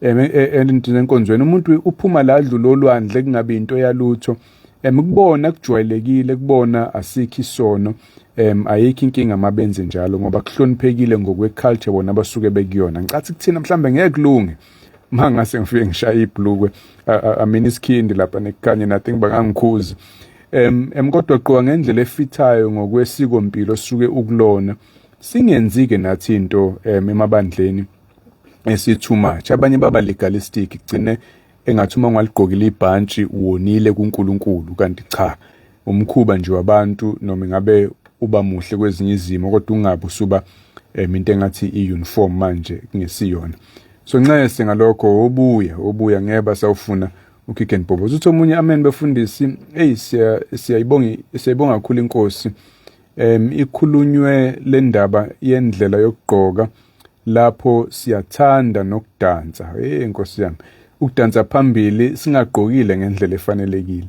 enkonzweni. Umuntu uphuma la adlule olwandle kungabi into yalutho. Kubona kujwayelekile, kubona asikho isono, ayikho inkinga mabenze njalo ngoba kuhloniphekile ngokwe-culture bona abasuke bekuyona. Ngicathi kuthina mhlambe ngeke kulunge mangase ngifike ngishaye ibhlukwe amini isikhindi lapha nekukhanye nothing bangangikhuzi. Kodwa gqoka ngendlela efithayo ngokwesiko mpilo osuke ukulona. Singenzi-ke nathi into emabandleni esi too much. Abanye baba legalistic gcine engathi uma ungaligqokile ibhantshi wonile kuNkulunkulu, kanti cha, umkhuba nje wabantu noma ingabe uba muhle kwezinye izimo kodwa ungabe usuba into engathi i-uniform manje kungesiyona. So nxese ngalokho obuya ngeke basawufuna ukick and bhoboza. Uthi omunye amen befundisi, hey siyayibonga siyayibonga kakhulu inkosi. Ikhulunywe le ndaba yendlela yokugqoka lapho siyathanda nokudansa. Hey Nkosi yami, ukudansa phambili singagqokile ngendlela efanelekile.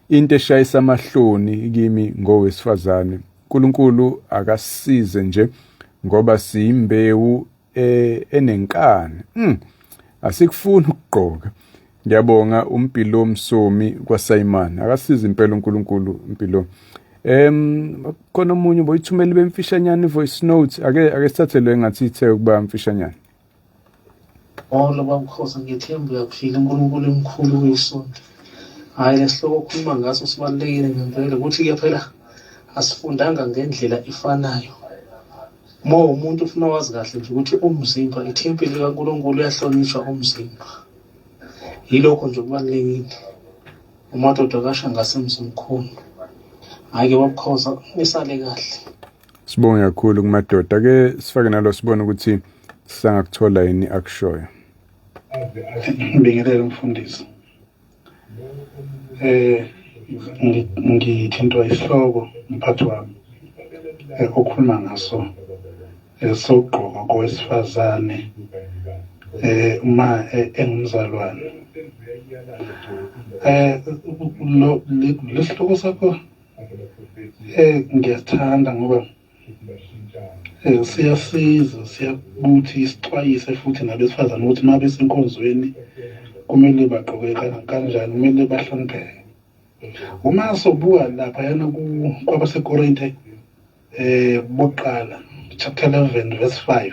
Into eshayisa amahloni kimi ngowesifazane. uNkulunkulu akasize nje ngoba siyimbewu enenkani. Asikufuni ukugqoka. Ngiyabonga uMpilo Msomi kwaSayimani. Akasize impela uNkulunkulu Mpilo. Khona omunye boyithumela bemfishanyana voice note. Ake sithathe lo engathi ithe ukuba mfishanyana. Molo babukhosi, ngithemba uyaphila uNkulunkulu emkhulu kuyisonto. Hhayi lesihloko okhuluma ngaso sibalulekile ngempela ukuthi-ke phela asifundanga ngendlela efanayo. Uma umuntu ufuna wazi kahle nje ukuthi umzimba ithempeli likaNkulunkulu uyahlonishwa umzimba. Yilokho nje okubalulekile. Umadoda kasha ngasemzimkhulu. Hhayi-ke babukhoza nisale kahle. Sibonge kakhulu kumadoda. Ake sifake nalo sibone ukuthi sisangakuthola yini akushoyo. Ngibingelele umfundisi. Ngithintwa isihloko mphathi wami okhuluma ngaso sokugqoka kowesifazane uma engumzalwane. Lo lesihloko sakho ngiyasithanda ngoba siyasiza siyakuthi sixwayise futhi nabesifazane ukuthi uma besenkonzweni kumele bagqoke kanjani, kumele bahlonipheke. Uma sobuka laphayana kwabaseKorinte bokuqala chapter 11 verse 5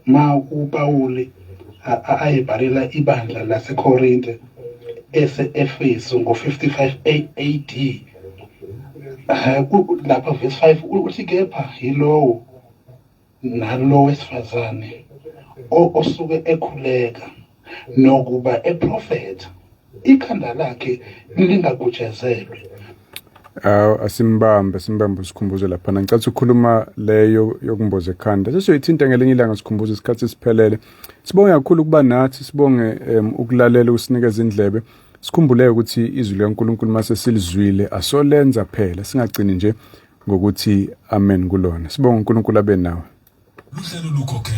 ma uPawuli ayibhalela ibandla laseKorinte ese-Efesu ngo-55 AD lapha verse 5 uthi kepha yilowo Nalo wesifazane osuke ekhuleka nokuba eprofetha ikhanda lakhe lingagutshezelwe. Aw, asimbambe, simbambe uSikhumbuzo laphana. Ngicela ukukhuluma leyo yokumboza ekhanda. Sesiyoyithinta ngelinye ilanga, Sikhumbuzo, isikhathi siphelele. Sibonge kakhulu ukuba nathi, sibonge ukulalela, usinikeza indlebe. Sikhumbule ukuthi izwi likaNkulunkulu mase silizwile asolenza phela, singagcini nje ngokuthi amen kulona. Sibonge, uNkulunkulu abe nawe. Luhlelo lukhokhelwa.